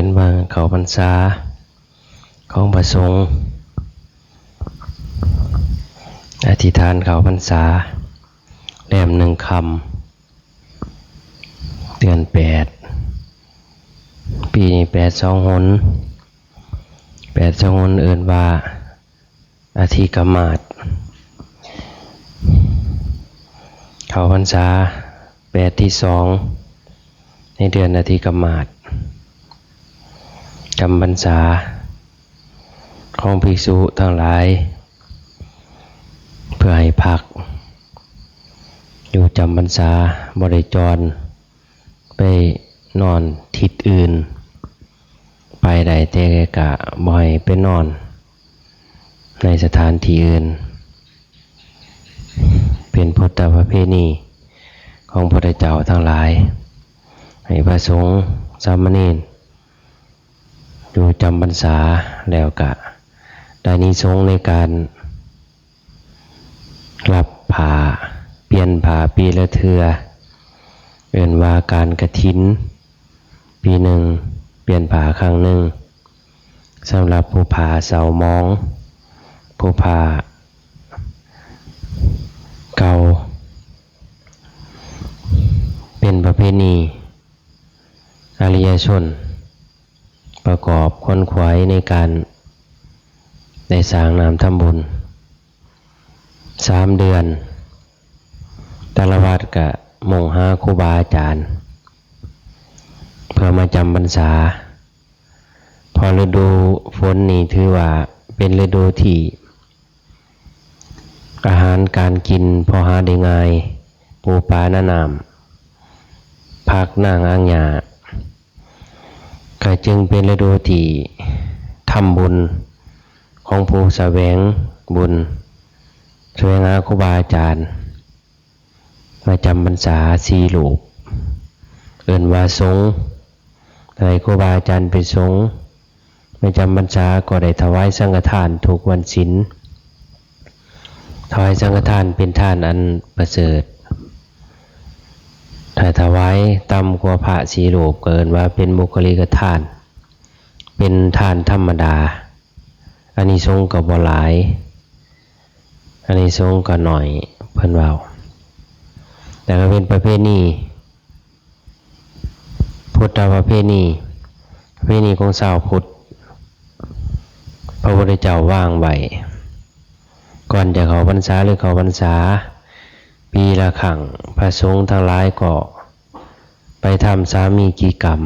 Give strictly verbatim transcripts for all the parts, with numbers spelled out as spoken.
เป็นวันเข้าพรรษาของพระสงฆ์ อธิษฐานเข้าพรรษาแรมหนึ่งค่ำ เดือนแปด ปีนี้แปดสองหน แปดสองหนเอิ้นว่าอธิกมาส เข้าพรรษาแปดที่สองในเดือนอธิกมาส จำพรรษาของภิกษุทั้งหลาย เพื่อให้พัก อยู่จำพรรษา บ่ได้จรไปนอนทิศอื่น ไปได้แต่กะบ่ให้ไปนอนในสถานที่อื่น เป็นพุทธประเพณีของพระพุทธเจ้าทั้งหลาย ให้พระสงฆ์สามเณรอยู่จำพรรษาแล้วกะได้อานิสงส์ในการรับผ้า เปลี่ยนผ้าปีละเทื่อ เอิ้นว่าการกฐิน ปีหนึ่งเปลี่ยนผ้าครั้งหนึ่ง สำหรับผู้ผ้าเศร้าหมอง ผู้ผ้าเก่า เป็นประเพณีอริยชนประกอบขวนขวายในการได้สร้างน้ำทำบุญ สามเดือน แต่ละวัดกะมุ่งหาครูบาอาจารย์ เพื่อมาจำพรรษา เพราะฤดูฝนนี่ถือว่าเป็นฤดูที่อาหารการกินพอหาได้ง่าย ปูปลานาน้ำ ผักนางอ่างหญ้า ก็จึงเป็นฤดูที่ทำบุญของผู้แสวงบุญ แสวงหาครูบาอาจารย์ มาจำพรรษาสี่รูป เอิ้นว่าสงฆ์ ได้ครูบาอาจารย์เป็นสงฆ์ มาจำพรรษาก็ได้ถวายสังฆทานทุกวันศีล ถวายสังฆทานเป็นทานอันประเสริฐ ถ้าถวายต่ำกว่าพระสี่รูปก็เอิ้นว่าเป็นบุคคลิกทาน เป็นทานธรรมดา อานิสงส์ก็บ่หลาย อานิสงส์ก็น้อย เพิ่นเว้า แต่ก็เป็นประเพณี พุทธประเพณี ประเพณีของชาวพุทธ พระพุทธเจ้าวางไว้ ก่อนจะเข้าพรรษาหรือเข้าพรรษา ปีละครั้ง พระสงฆ์ทั้งหลายก็ไปทำสามีจิกรรม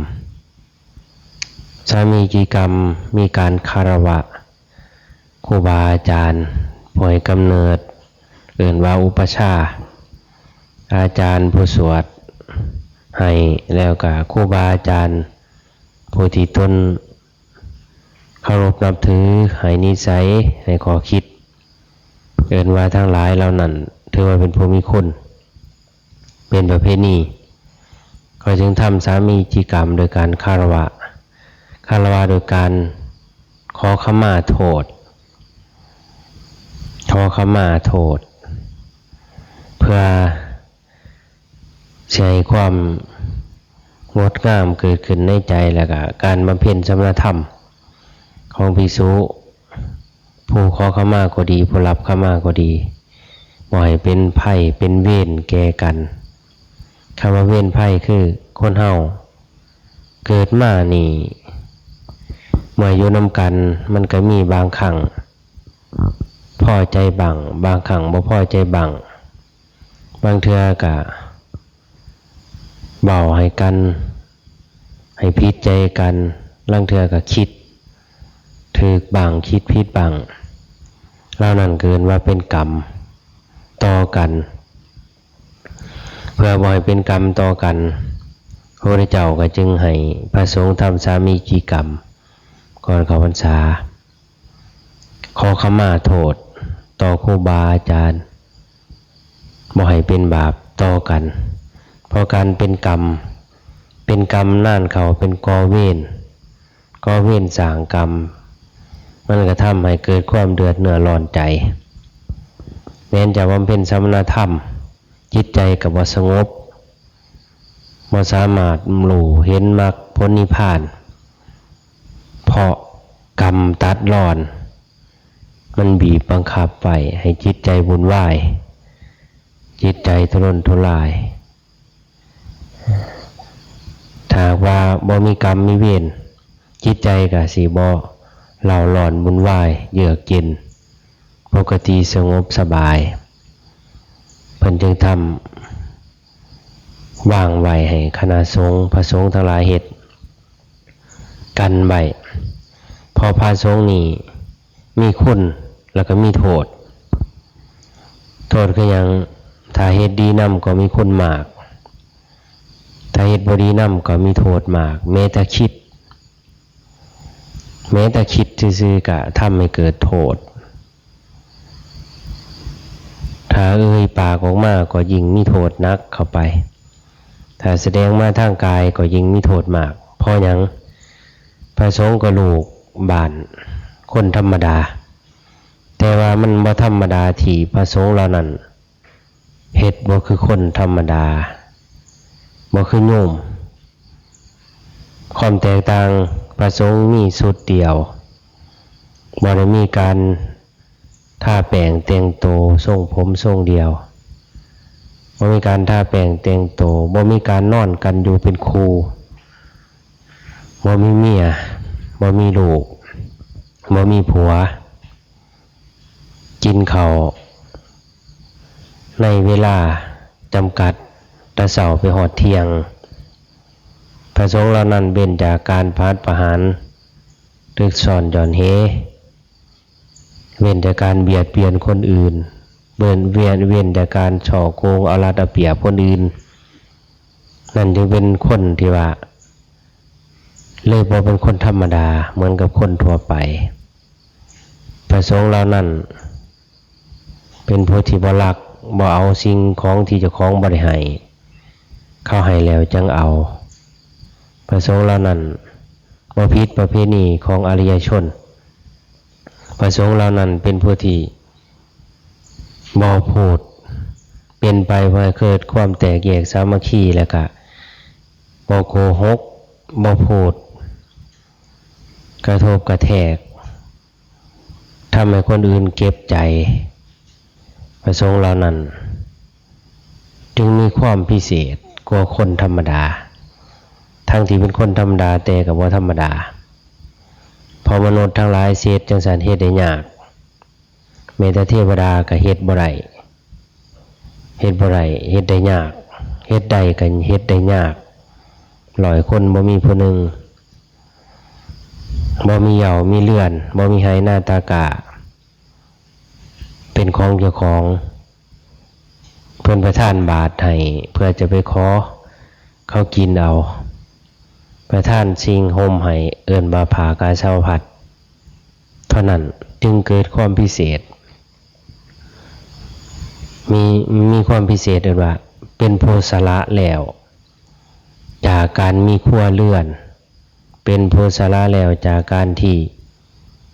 สามีจิกรรมมีการคารวะครูบาอาจารย์ผู้ให้กำเนิด เอิ้นว่าอุปัชฌาย์ อาจารย์ผู้สวดให้ แล้วก็ครูบาอาจารย์ผู้ที่ตนเคารพนับถือ ให้นิสัย ให้ข้อคิด เอิ้นว่าทั้งหลายเหล่านั้นถือว่าเป็นผู้มีคุณ เป็นประเพณี ก็จึงทำสามีจิกรรมโดยการคารวะ คารวะโดยการขอขมาโทษ ขอขมาโทษ เพื่อสิให้ความงดงามเกิดขึ้นในใจ แล้วก็การบำเพ็ญสมณธรรมของภิกษุ ผู้ขอขมาก็ดี ผู้รับขมาก็ดี บ่ให้เป็นภัยเป็นเวรแก่กัน คำว่าเวรภัยคือคนเฮาเกิดมานี่ เมื่ออยู่นำกันมันก็มีบางครั้งพอใจบ้าง บางครั้งบ่พอใจบ้าง บางเทื่อก็เว้าให้กัน ให้ผิดใจกัน ลางเทื่อก็คิดถูกบ้าง คิดผิดบ้าง เหล่านั้นก็เอิ้นว่าเป็นกรรมต่อกัน เพื่อบ่ให้เป็นกรรมต่อกัน พระพุทธเจ้าก็จึงให้พระสงฆ์ทำสามีจิกรรม ก่อนเข้าพรรษา ขอขมาโทษต่อครูบาอาจารย์ บ่ให้เป็นบาปต่อกัน เพราะการเป็นกรรม เป็นกรรมนานเข้าเป็นก่อเวร ก่อเวรสร้างกรรม มันก็ทำให้เกิดความเดือดเนื้อร้อนใจ แม้นจะบำเพ็ญสมณธรรม จิตใจก็บ่สงบ บ่สามารถรู้เห็นมรรคผลนิพพาน เพราะกรรมตัดรอน มันบีบบังคับไว้ให้จิตใจวุ่นวาย จิตใจทุรนทุราย ถ้าหากว่าบ่มีกรรมมีเวร จิตใจก็สิบ่เร่าร้อนวุ่นวาย เยือกเย็น ปกติสงบสบาย เพิ่นจึงทำวางไว้ให้คณะสงฆ์ พระสงฆ์ทั้งหลายเฮ็ด กันไว้ เพราะพระสงฆ์นี่มีคุณแล้วก็มีโทษ โทษคือหยัง ถ้าเฮ็ดดีนำก็มีคุณมาก ถ้าเฮ็ดบ่ดีนำก็มีโทษมาก แม้แต่คิด แม้แต่คิดซื่อๆก็ทำให้เกิดโทษ ถ้าเอ่ยปากออกมาก็ยิ่งมีโทษหนักเข้าไป ถ้าแสดงมาทางกายก็ยิ่งมีโทษมาก เพราะหยัง พระสงฆ์ก็ลูกบ้านคนธรรมดา แต่ว่ามันบ่ธรรมดาที่พระสงฆ์เหล่านั้น เฮ็ดบ่คือคนธรรมดา บ่คือโยม ความแตกต่าง พระสงฆ์มีชุดเดียว บ่ได้มีการทาแป้งแต่งโต ทรงผมทรงเดียว บ่มีการทาแป้งแต่งโต บ่มีการนอนกันอยู่เป็นคู่ บ่มีเมีย บ่มีลูก บ่มีผัว กินข้าวในเวลาจำกัด แต่เช้าไปฮอดเที่ยง พระสงฆ์เหล่านั้นเว้นจากการประหัตประหาร หรือซ่อนหย่อนเห เว้นจากการเบียดเบียนคนอื่น เว้น เว้น เว้นจากการฉ้อโกงเอารัดเอาเปรียบคนอื่น นั่นจึงเป็นคนที่ว่า เลยบ่เป็นคนธรรมดาเหมือนกับคนทั่วไป พระสงฆ์เหล่านั้น เป็นผู้ที่บ่ลัก บ่เอาสิ่งของที่เจ้าของบ่ได้ให้ เขาให้แล้วจั่งเอา พระสงฆ์เหล่านั้น บ่ผิดประเพณีของอริยชน พระสงฆ์เหล่านั้นเป็นผู้ที่บ่พูด เป็นไปเพื่อให้เกิดความแตกแยกสามัคคี แล้วก็บ่โกหก บ่พูดกระทบกระแทก ทำให้คนอื่นเจ็บใจ พระสงฆ์เหล่านั้น จึงมีความพิเศษกว่าคนธรรมดา ทั้งที่เป็นคนธรรมดาแต่ก็บ่ธรรมดา เพราะมนุษย์ทั้งหลายสิเฮ็ดจั่งซั้นเฮ็ดได้ยาก แม้แต่เทวดาก็เฮ็ดบ่ได้ เฮ็ดบ่ได้ เฮ็ดได้ยาก เฮ็ดได้ก็เฮ็ดได้ยาก ร้อยคนบ่มีผู้หนึ่ง บ่มีเหย้ามีเรือน บ่มีไฮ่นาตากร้า เป็นของเจ้าของ เพิ่นประทานบาตรให้เพื่อจะไปขอเขากินเอา ประทานสิ่งห่มให้ เอิ้นว่าผ้ากาสาวพัสตร์ เท่านั้นจึงเกิดความพิเศษ มี มีความพิเศษ เอิ้นว่าเป็นผู้สละแล้ว จากการมีครัวเรือน เป็นผู้สละแล้วจากการที่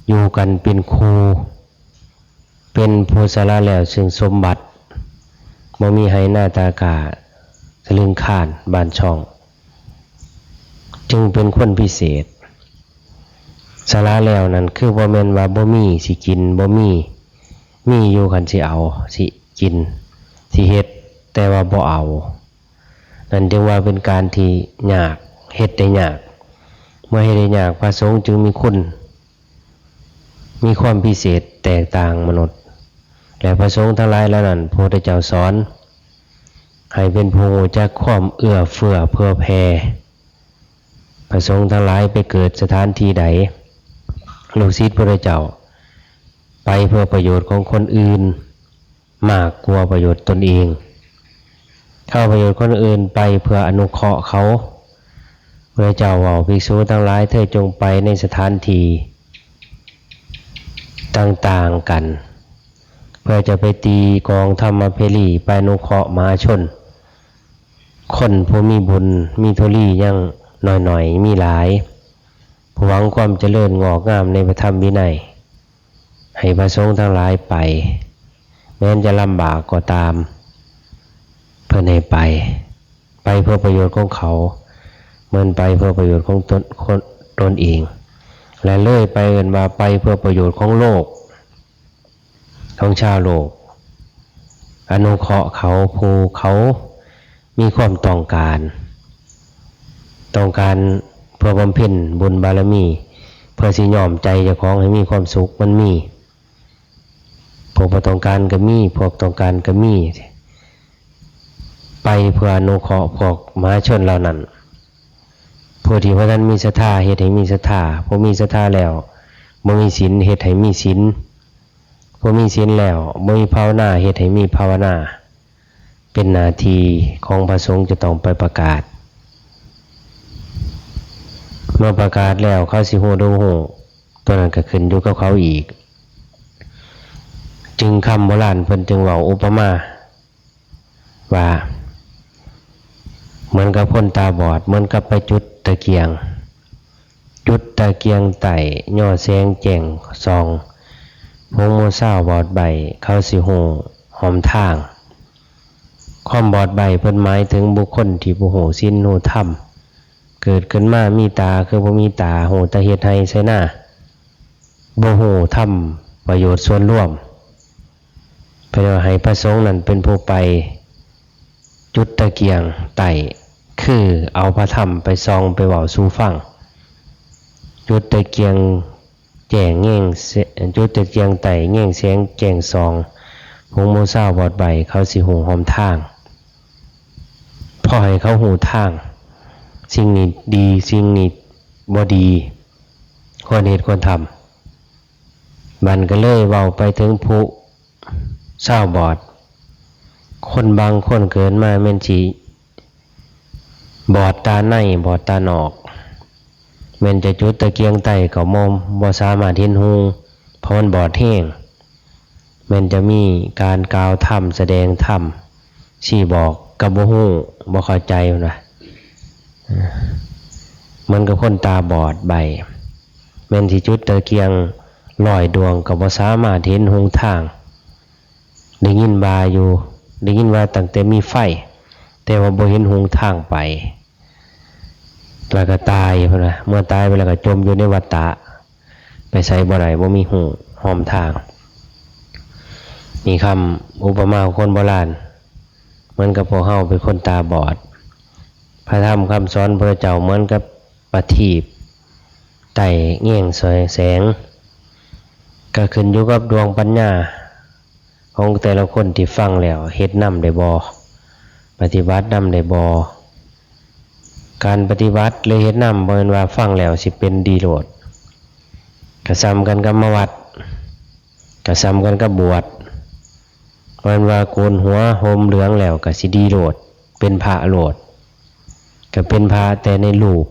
อยู่กันเป็นคู่ เป็นผู้สละแล้วซึ่งสมบัติ บ่มีไฮ่นาตากร้า สลึงคานบ้านช่อง จึงเป็นคนพิเศษ สละแล้วนั่นคือบ่แม่นว่าบ่มีสิกิน บ่มี มีอยู่คันสิเอา สิกิน สิเฮ็ด แต่ว่าบ่เอา นั่นจึงว่าเป็นการที่ยาก เฮ็ดได้ยาก เมื่อเฮ็ดได้ยาก พระสงฆ์จึงมีคุณ มีความพิเศษแตกต่างมนุษย์ และพระสงฆ์ทั้งหลายเหล่านั้น พระพุทธเจ้าสอน ให้เป็นผู้รู้จักความเอื้อเฟื้อเผื่อแผ่ พระสงฆ์ทั้งหลายไปเกิดสถานที่ใด ลูกศิษย์พระพุทธเจ้า ไปเพื่อประโยชน์ของคนอื่น มากกว่าประโยชน์ตนเอง เอาประโยชน์คนอื่นไปเพื่ออนุเคราะห์เขา พระเจ้าเว้า ภิกษุทั้งหลาย เธอจงไปในสถานที่ต่างๆ กัน เพื่อจะไปตีกลองธรรมเพรี ไปอนุเคราะห์มหาชน คนผู้มีบุญ มีธุลียังน้อยๆ มีหลาย ผู้หวังความเจริญงอกงามในพระธรรมวินัย ให้พระสงฆ์ทั้งหลายไป แม้นจะลำบากก็ตาม เพิ่นให้ไป ไปเพื่อประโยชน์ของเขา เหมือนไปเพื่อประโยชน์ของตน คน ตนเอง และเลยไปเอิ้นว่าไปเพื่อประโยชน์ของโลก ของชาวโลก อนุเคราะห์เขาผู้เขามีความต้องการ ต้องการเพื่อบำเพ็ญบุญบารมี เพื่อสิย้อมใจเจ้าของให้มีความสุขมันมี พวกบ่ต้องการก็มี พวกต้องการก็มี ไปเพื่ออนุเคราะห์พวกมหาชนเหล่านั้น ผู้ที่บ่ทันมีศรัทธาเฮ็ดให้มีศรัทธา ผู้มีศรัทธาแล้วบ่มีศีลเฮ็ดให้มีศีล ผู้มีศีลแล้วบ่มีภาวนาเฮ็ดให้มีภาวนา เป็นหน้าที่ของพระสงฆ์จะต้องไปประกาศ เมื่อประกาศแล้วเขาสิฮู้หรือบ่ฮู้ ตัวนั้นก็ขึ้นอยู่กับเขาอีก จึงคำโบราณเพิ่นจึงเว้าอุปมาว่า เหมือนกับคนตาบอด เหมือนกับไปจุดตะเกียง จุดตะเกียงไต้ ย่อแสงแจ้งส่อง หงหมู่ซาวบอดใบ้ เขาสิฮู้หนทาง ความบอดใบ้เพิ่นหมายถึงบุคคลที่บ่ฮู้ศีลฮู้ธรรม เกิดขึ้นมามีตาคือบ่มีตา ฮู้แต่เฮ็ดไร่ไถนา บ่ฮู้ทำประโยชน์ส่วนรวม เพิ่นว่าให้พระสงฆ์นั้นเป็นผู้ไปจุดตะเกียงไต้ คือเอาพระธรรมไปส่องไปเว้าสู่ฟัง จุดตะเกียงแจ้งแยงแส- จุดตะเกียงไต้แยงแสงแจ้งส่อง หงหมู่ซาวบอดใบ้ เขาสิฮู้หนทาง พอให้เขาฮู้ทาง สิ่งนี้ดี สิ่งนี้บ่ดี ควรเฮ็ดควรทำ บัดก็เลยเว้าไปถึงผู้ซาวบอด คนบางคนเกิดมาแม่นสิบอดตาใน บอดตานอก แม่นจะจุดตะเกียงไต้ก็บ่- บ่สามารถเห็นหุง เพราะมันบอดแฮง แม่นจะมีการกล่าวธรรม แสดงธรรม ชี้บอกก็บ่ฮู้ บ่เข้าใจ เพิ่นว่า เหมือนกับคนตาบอดใบ้ แม่นสิจุดตะเกียงร้อยดวงก็บ่สามารถเห็นหนทาง ได้ยินว่าอยู่ ได้ยินว่าตั้งแต่มีไฟ แต่ว่าบ่เห็นหนทางไป แล้วก็ตาย เพิ่นว่า เมื่อตายไปแล้วก็จมอยู่ในวัฏฏะ ไปไสบ่ได้ บ่มีฮู้หนทาง นี่คำอุปมาของคนโบราณ เหมือนกับพวกเฮาเป็นคนตาบอด พระธรรมคำสอนพระเจ้าเหมือนกับประทีปไต้แยงแสง ก็ขึ้นอยู่กับดวงปัญญาของแต่ละคนที่ฟังแล้วเฮ็ดนำได้บ่ ปฏิบัตินำได้บ่ การปฏิบัติหรือเฮ็ดนำบ่แม่นว่าฟังแล้วสิเป็นดีโลด ก็ส่ำกันกับมาวัด ก็ส่ำกันกับบวช บ่แม่นว่าโกนหัวห่มเหลืองแล้วก็สิดีโลด เป็นพระโลด ก็เป็นพระแต่ในรูป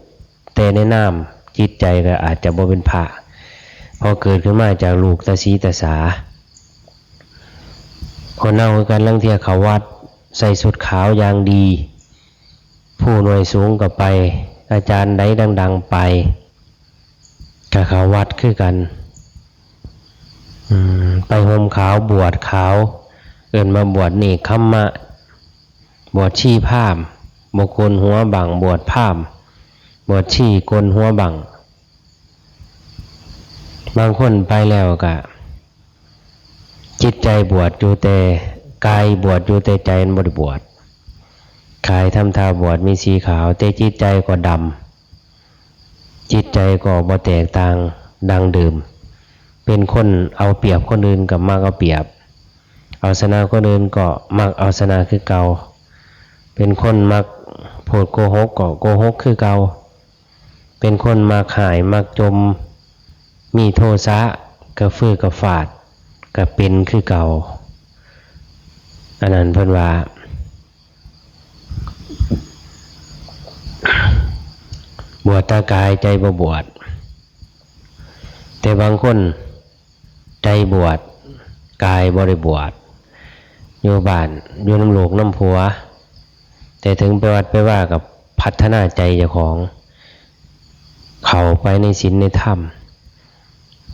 แต่ในนาม จิตใจก็อาจจะบ่เป็นพระ เพราะเกิดขึ้นมาจากลูกตาสีตาสา คนเฮาคือกัน ลางเทื่อเข้าวัดใส่ชุดขาวอย่างดี ผู้หน่วยสูงก็ไป อาจารย์ใดดังๆไป ก็เข้าวัดคือกัน อืม ไปห่มขาว บวชขาว เอิ้นมาบวชเนกขัมมะ บวชชีพราหมณ์ บ่โกนหัวบั้ง บวชพราหมณ์ บวชชีโกนหัวบั้ง บางคนไปแล้วก็ จิตใจบวชอยู่แต่ กายบวชอยู่แต่ใจมันบ่ได้บวช กายทำท่าบวชมีสีขาว แต่จิตใจก็ดำ จิตใจก็บ่แตกต่างดังเดิม เป็นคนเอาเปรียบคนอื่นก็มักเอาเปรียบ เอาชนะคนอื่นก็มักเอาชนะคือเก่า เป็นคนมักพูดโกหกก็โกหกคือเก่า เป็นคนมักฮ้ายมักจ่ม มีโทสะกระฟือกระฟาด ก็เป็นคือเก่า อันนั้นเพิ่นว่า บวชแต่กายใจบ่บวช แต่บางคนใจบวช กายบ่ได้บวช อยู่บ้าน อยู่นำลูกนำผัว แต่ถึงไปวัดไปวาก็พัฒนาใจเจ้าของ เข้าไปในศีลในธรรม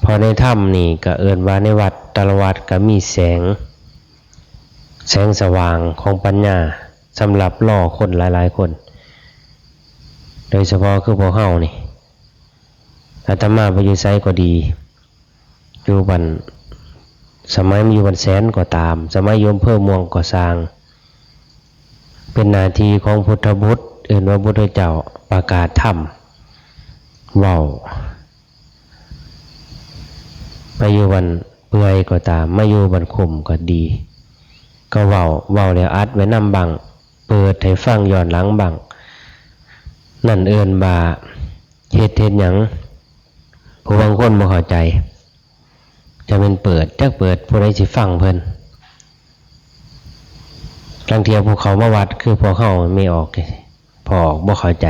เพราะในธรรมนี่ก็เอิ้นว่าในวัดแต่ละวัดก็มีแสง แสงสว่างของปัญญาสำหรับรอคนหลายๆคน โดยเฉพาะคือพวกเฮานี่ อาตมาไปอยู่ไสก็ดี อยู่บ้าน สมัยมาอยู่บ้านแสนก็ตาม สมัยอยู่อำเภอม่วงก็ซ่าง เป็นหน้าที่ของพุทธบุตร เอิ้นว่าพุทธเจ้าประกาศธรรม เว้า มาอยู่บ้านเปื่อยก็ตาม มาอยู่บ้านคุ้มก็ดี ก็เว้า เว้าแล้วอัดไว้นำบ้าง เปิดให้ฟังย้อนหลังบ้าง นั่นเอิ้นว่าเฮ็ด เฮ็ดหยัง ผู้บางคนบ่เข้าใจ จะแม่นเปิด จักเปิด ผู้ใดสิฟังเพิ่น ลางเทื่อผู้เข้ามาวัดคือพวกเฮาแม่ออก พ่อออก บ่เข้าใจ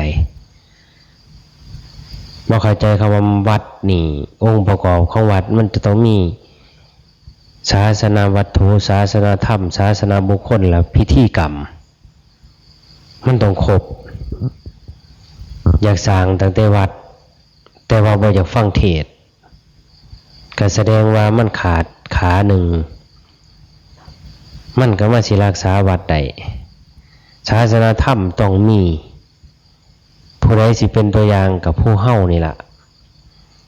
บ่เข้าใจคำว่าวัดนี่ องค์ประกอบของวัดมันจะต้องมีศาสนาวัตถุ ศาสนาธรรม ศาสนาบุคคล และพิธีกรรม มันต้องครบ อยากสร้างตั้งแต่วัด แต่ว่าบ่อยากฟังเทศน์ ก็แสดงว่ามันขาดขาหนึ่ง มันก็มาสิรักษาวัดได้ ศาสนาธรรมต้องมี ผู้ใดสิเป็นตัวอย่างก็ผู้เฮานี่ล่ะ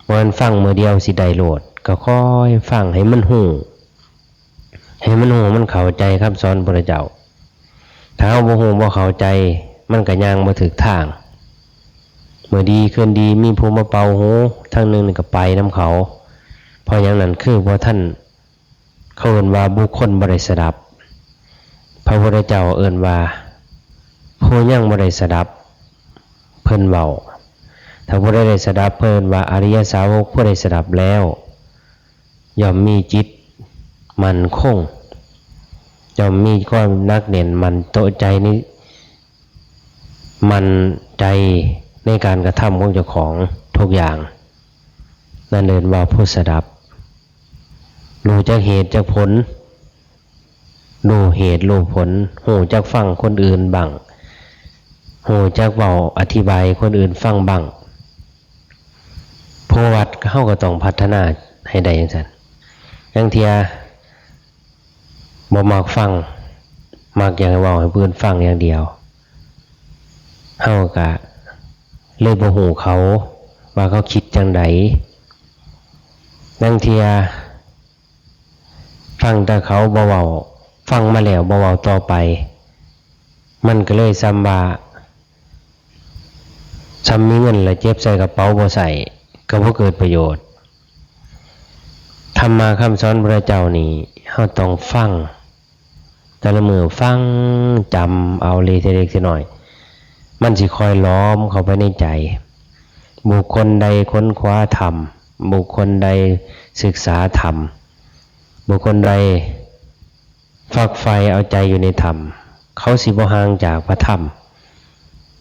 บ่แม่นฟังมื้อเดียวสิได้โลด ก็ค่อยฟังให้มันฮู้ ให้มันฮู้มันเข้าใจคำสอนพุทธเจ้า ถ้าเฮาบ่ฮู้บ่เข้าใจ มันก็ย่างบ่ถูกทาง มื้อดีคืนดีมีผู้มาเป่าหู ทางหนึ่งนี่ก็ไปนำเขา เพราะหยังนั้นคือบ่ทัน เขาเอิ้นว่าบุคคลบ่ได้สดับ พระพุทธเจ้าเอิ้นว่าผู้ยังบ่ได้สดับ เพิ่นเว้า ถ้าผู้ใดได้สดับ เพิ่นว่าอริยสาวกผู้ใดสดับแล้ว ย่อมมีจิตมั่นคง ย่อมมีความหนักแน่นมั่นโตใจใน มั่นใจในการกระทำของเจ้าของทุกอย่าง นั่นเอิ้นว่าผู้สดับ รู้จักเหตุจักผล รู้เหตุรู้ผล ฮู้จักฟังคนอื่นบ้าง ฮู้จักเว้าอธิบายคนอื่นฟังบ้าง ผู้วัดเฮาก็ต้องพัฒนาให้ได้จังซั่น ลางเทื่อบ่มักฟัง มักอยากให้เว้าให้ผู้อื่นฟังอย่างเดียว เฮาก็เลยบ่ฮู้เขาว่าเขาคิดจั่งใด ลางเทื่อฟังแต่เขาบ่เว้า ฟังมาแล้วบ่เว้าต่อไป มันก็เลยส่ำว่า ส่ำมีเงินแล้วเก็บใส่กระเป๋าบ่ใช้ ก็บ่เกิดประโยชน์ ธรรมะคำสอนพระเจ้านี่ เฮาต้องฟัง แต่ละมื้อฟัง จำเอาเล็กๆน้อยๆ มันสิค่อยหลอมเข้าไปในใจ บุคคลใดค้นคว้าธรรม บุคคลใดศึกษาธรรม บุคคลใด ฝักใฝ่เอาใจอยู่ในธรรม เขาสิบ่ห่างจากพระธรรม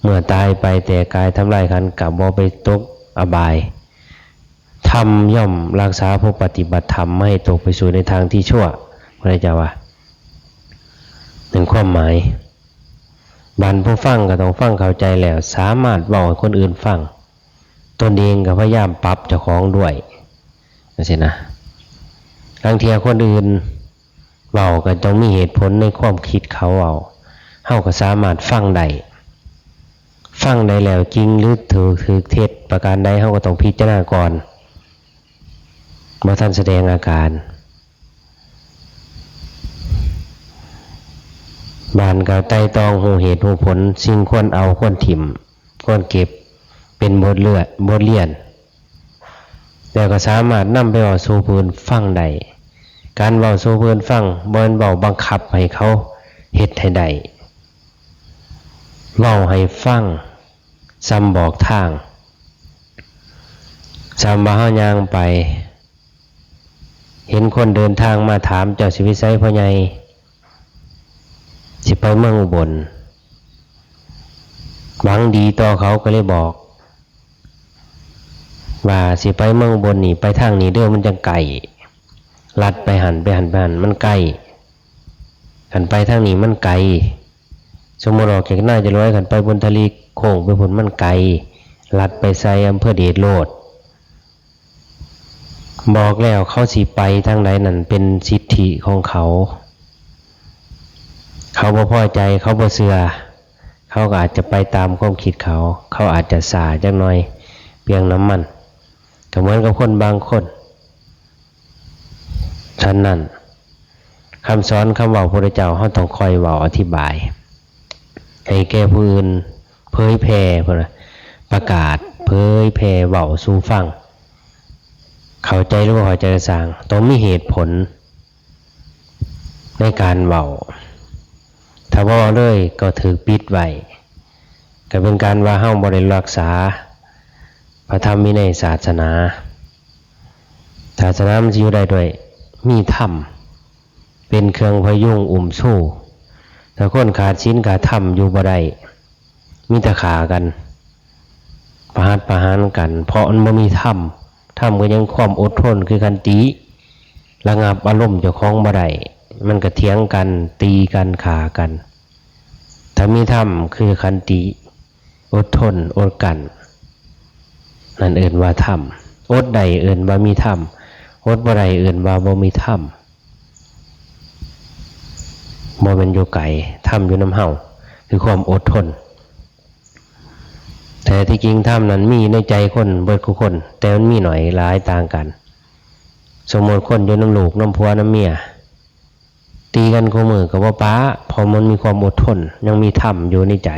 เมื่อตายไปแตกกายทำลายขันธ์ ก็บ่ไปตกอบาย ธรรมย่อมรักษาผู้ปฏิบัติธรรม ไม่ให้ตกไปสู่ในทางที่ชั่ว พระเจ้าว่า นั่นความหมาย บรรผู้ฟังก็ต้องฟังเข้าใจแล้ว สามารถเว้าให้คนอื่นฟัง ตนเองก็พยายามปรับเจ้าของด้วย จั่งซี้นะ ลางเทื่อคนอื่นเว้าก็ต้องมีเหตุผลในความคิดเขาเว้า เฮาก็สามารถฟังได้ ฟังได้แล้วจริงหรือถูก ถูกเท็จประการใด เฮาก็ต้องพิจารณาก่อน บ่ทันแสดงอาการ บานก็ไตร่ตรองฮู้เหตุฮู้ผล สิ่งควรเอาควรถิ่ม ควรเก็บ เป็นบทเลือก บทเรียน แล้วก็สามารถนำไปเว้าสู่ผู้อื่นฟังได้ การเว้าสู่ผู้อื่นฟัง บ่แม่นเว้าบังคับให้เขาเฮ็ดให้ได้ เว้าให้ฟัง ส่ำบอกทาง ส่ำว่าเฮาย่างไป เห็นคนเดินทางมาถาม เจ้าสิไปไสพ่อใหญ่ สิไปเมืองอุบล หวังดีต่อเขาก็เลยบอก ว่าสิไปเมืองอุบลนี่ ไปทางนี้เด้อ มันจั่งใกล้ ลัดไปหั่น ไปหั่น ไปหั่น มันใกล้ คันไปทางนี้มันไกล สมมุติออกจากนาจรวย คันไปบุญทลี โค้งไปพุ้นมันไกล ลัดไปใส่อำเภอเดชโลด บอกแล้วเขาสิไปทางใดนั่นเป็นสิทธิของเขา เขาบ่พอใจ เขาบ่เชื่อ เขาก็อาจจะไปตามความคิดเขา เขาอาจจะช้าจักหน่อย เปลืองน้ำมัน ก็เหมือนกับคนบางคน ฉะนั้น คำสอนคำเว้าพระพุทธเจ้า เราต้องคอยเว้าอธิบาย ให้แก่ผู้อื่น เผยแผ่ เพิ่นว่า ประกาศ เผยแผ่ เว้าสู่ฟัง เข้าใจหรือบ่เข้าใจก็ซ่าง ต้องมีเหตุผล ในการเว้า ถ้าบ่เลยก็ถืกปิดไว้ ก็เป็นการว่าเราบ่ได้รักษาพระธรรมวินัยศาสนา ศาสนามันสิอยู่ได้ด้วยมีธรรมเป็นเครื่องพยุงอุ้มชู ถ้าคนขาดศีลขาดธรรมอยู่บ่ได้ มีแต่ฆ่ากัน ประหัตประหารกัน เพราะมันบ่มีธรรม ธรรมก็ยังความอดทนคือขันติ ระงับอารมณ์เจ้าของบ่ได้ มันก็เถียงกัน ตีกัน ฆ่ากัน ถ้ามีธรรมคือขันติ อดทน อดกลั้น นั่นเอิ้นว่าธรรม อดได้เอิ้นว่ามีธรรม อดบ่ได้เอิ้นว่าบ่มีธรรม บ่แม่นอยู่ไกล ธรรมอยู่นำเฮา คือความอดทน แต่ที่จริงธรรมนั้นมีในใจคนเบิดคู่คน แต่มันมีหน่อยหลายต่างกัน สมมติคนอยู่นำลูกนำผัวนำเมีย ตีกันคู่มื้อก็บ่ปะ เพราะมันมีความอดทน ยังมีธรรมอยู่ในใจ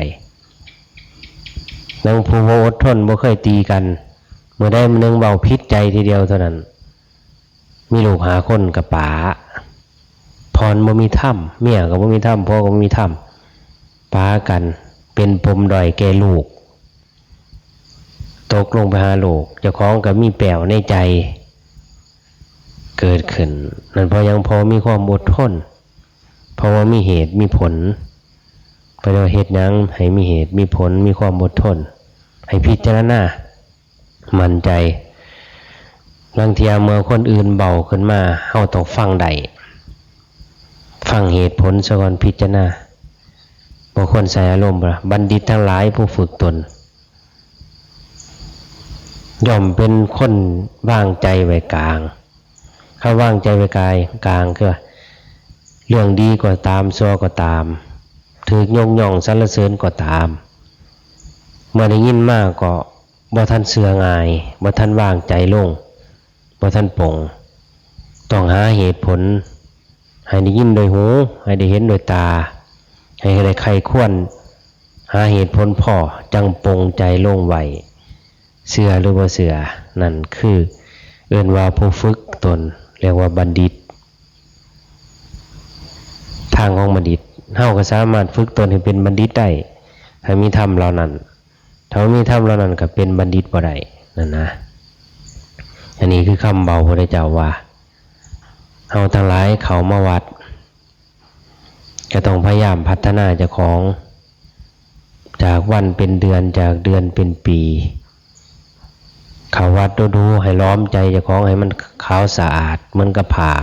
นางผู้บ่อดทนบ่เคยตีกัน มื้อใดมื้อหนึ่งเว้าผิดใจทีเดียวเท่านั้น มีลูกห้าคนก็ปะ เพราะมันบ่มีธรรม เมียก็บ่มีธรรม ผัวก็บ่มีธรรม ปะกัน เป็นปมด้อยแก่ลูก ตกลงไปหาลูก เจ้าของก็มีแป้วในใจ เกิดขึ้น นั่นเพราะหยัง เพราะมีความอดทน เพราะว่ามีเหตุมีผล เพิ่นว่าเฮ็ดหยังให้มีเหตุมีผล มีความอดทน ให้พิจารณา มั่นใจ ลางเทื่อเมื่อคนอื่นเว้าขึ้นมา เฮาต้องฟังได้ ฟังเหตุผลซะก่อน พิจารณา บ่ควรใส่อารมณ์ บัณฑิตทั้งหลายผู้ฝึกตน ย่อมเป็นคนวางใจไว้กลาง คำวางใจไว้กาย กลางคือว่า เรื่องดีก็ตาม ชั่วก็ตาม ถูกยกย่องสรรเสริญก็ตาม เมื่อได้ยินมาก็บ่ทันเชื่อง่าย บ่ทันวางใจลง บ่ทันปลง ต้องหาเหตุผล ให้ได้ยินด้วยหู ให้ได้เห็นด้วยตา ให้ได้ใคร่ครวญ หาเหตุผลพอ จั่งปลงใจลงไว้ เชื่อหรือบ่เชื่อ นั่นคือ เอิ้นว่าผู้ฝึกตน เรียกว่าบัณฑิต ทางของบัณฑิต เฮาก็สามารถฝึกตนให้เป็นบัณฑิตได้ ถ้ามีธรรมเหล่านั้น ถ้าบ่มีธรรมเหล่านั้นก็เป็นบัณฑิตบ่ได้ นั่นนะ อันนี้คือคำเว้าพระพุทธเจ้าว่า เฮาทั้งหลายเข้ามาวัด ก็ต้องพยายามพัฒนาเจ้าของ จากวันเป็นเดือน จากเดือนเป็นปี เข้าวัดดูๆ ให้ล้อมใจเจ้าของให้มันขาวสะอาดเหมือนกับผ้า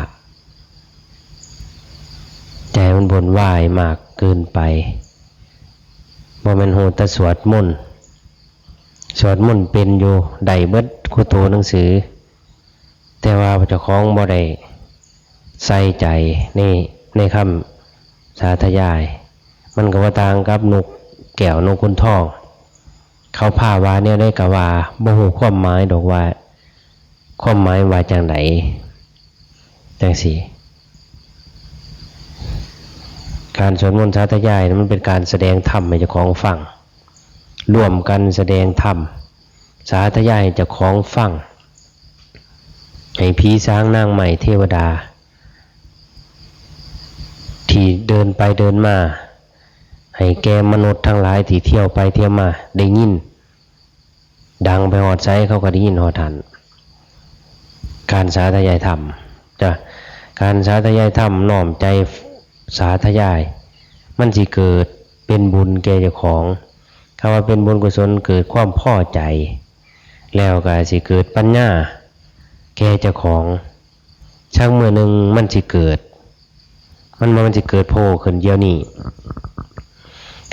อย่าให้มันวุ่นวายมากเกินไป บ่แม่นฮู้แต่สวดมนต์ สวดมนต์เป็นอยู่ ได้เบิดคู่โตหนังสือ แต่ว่าเจ้าของบ่ได้ใส่ใจใน ในคำสาธยาย มันก็บ่ต่างกับนกแก้วนกขุนทอง เขาพาว่าแนวใดก็ว่า บ่ฮู้ความหมายดอกว่า ความหมายว่าจั่งใด จั่งซี้ การสวดมนต์สาธยายมันเป็นการแสดงธรรมให้เจ้าของฟัง ร่วมกันแสดงธรรม สาธยายให้เจ้าของฟัง ให้ผีสางนางไม้เทวดา ที่เดินไปเดินมา ให้แก่มนุษย์ทั้งหลายที่เที่ยวไปเที่ยวมาได้ยิน ดังไปฮอดไสเขาก็ได้ยินฮอดหั้น การสาธยายธรรม จ้ะ การสาธยายธรรมน้อมใจสาธยาย มันสิเกิดเป็นบุญแก่เจ้าของ คำว่าเป็นบุญกุศลเกิดความพอใจ แล้วก็สิเกิดปัญญาแก่เจ้าของ สักมื้อหนึ่งมันสิเกิด มันบ่แม่นสิเกิดโผล่ขึ้นเดี๋ยวนี้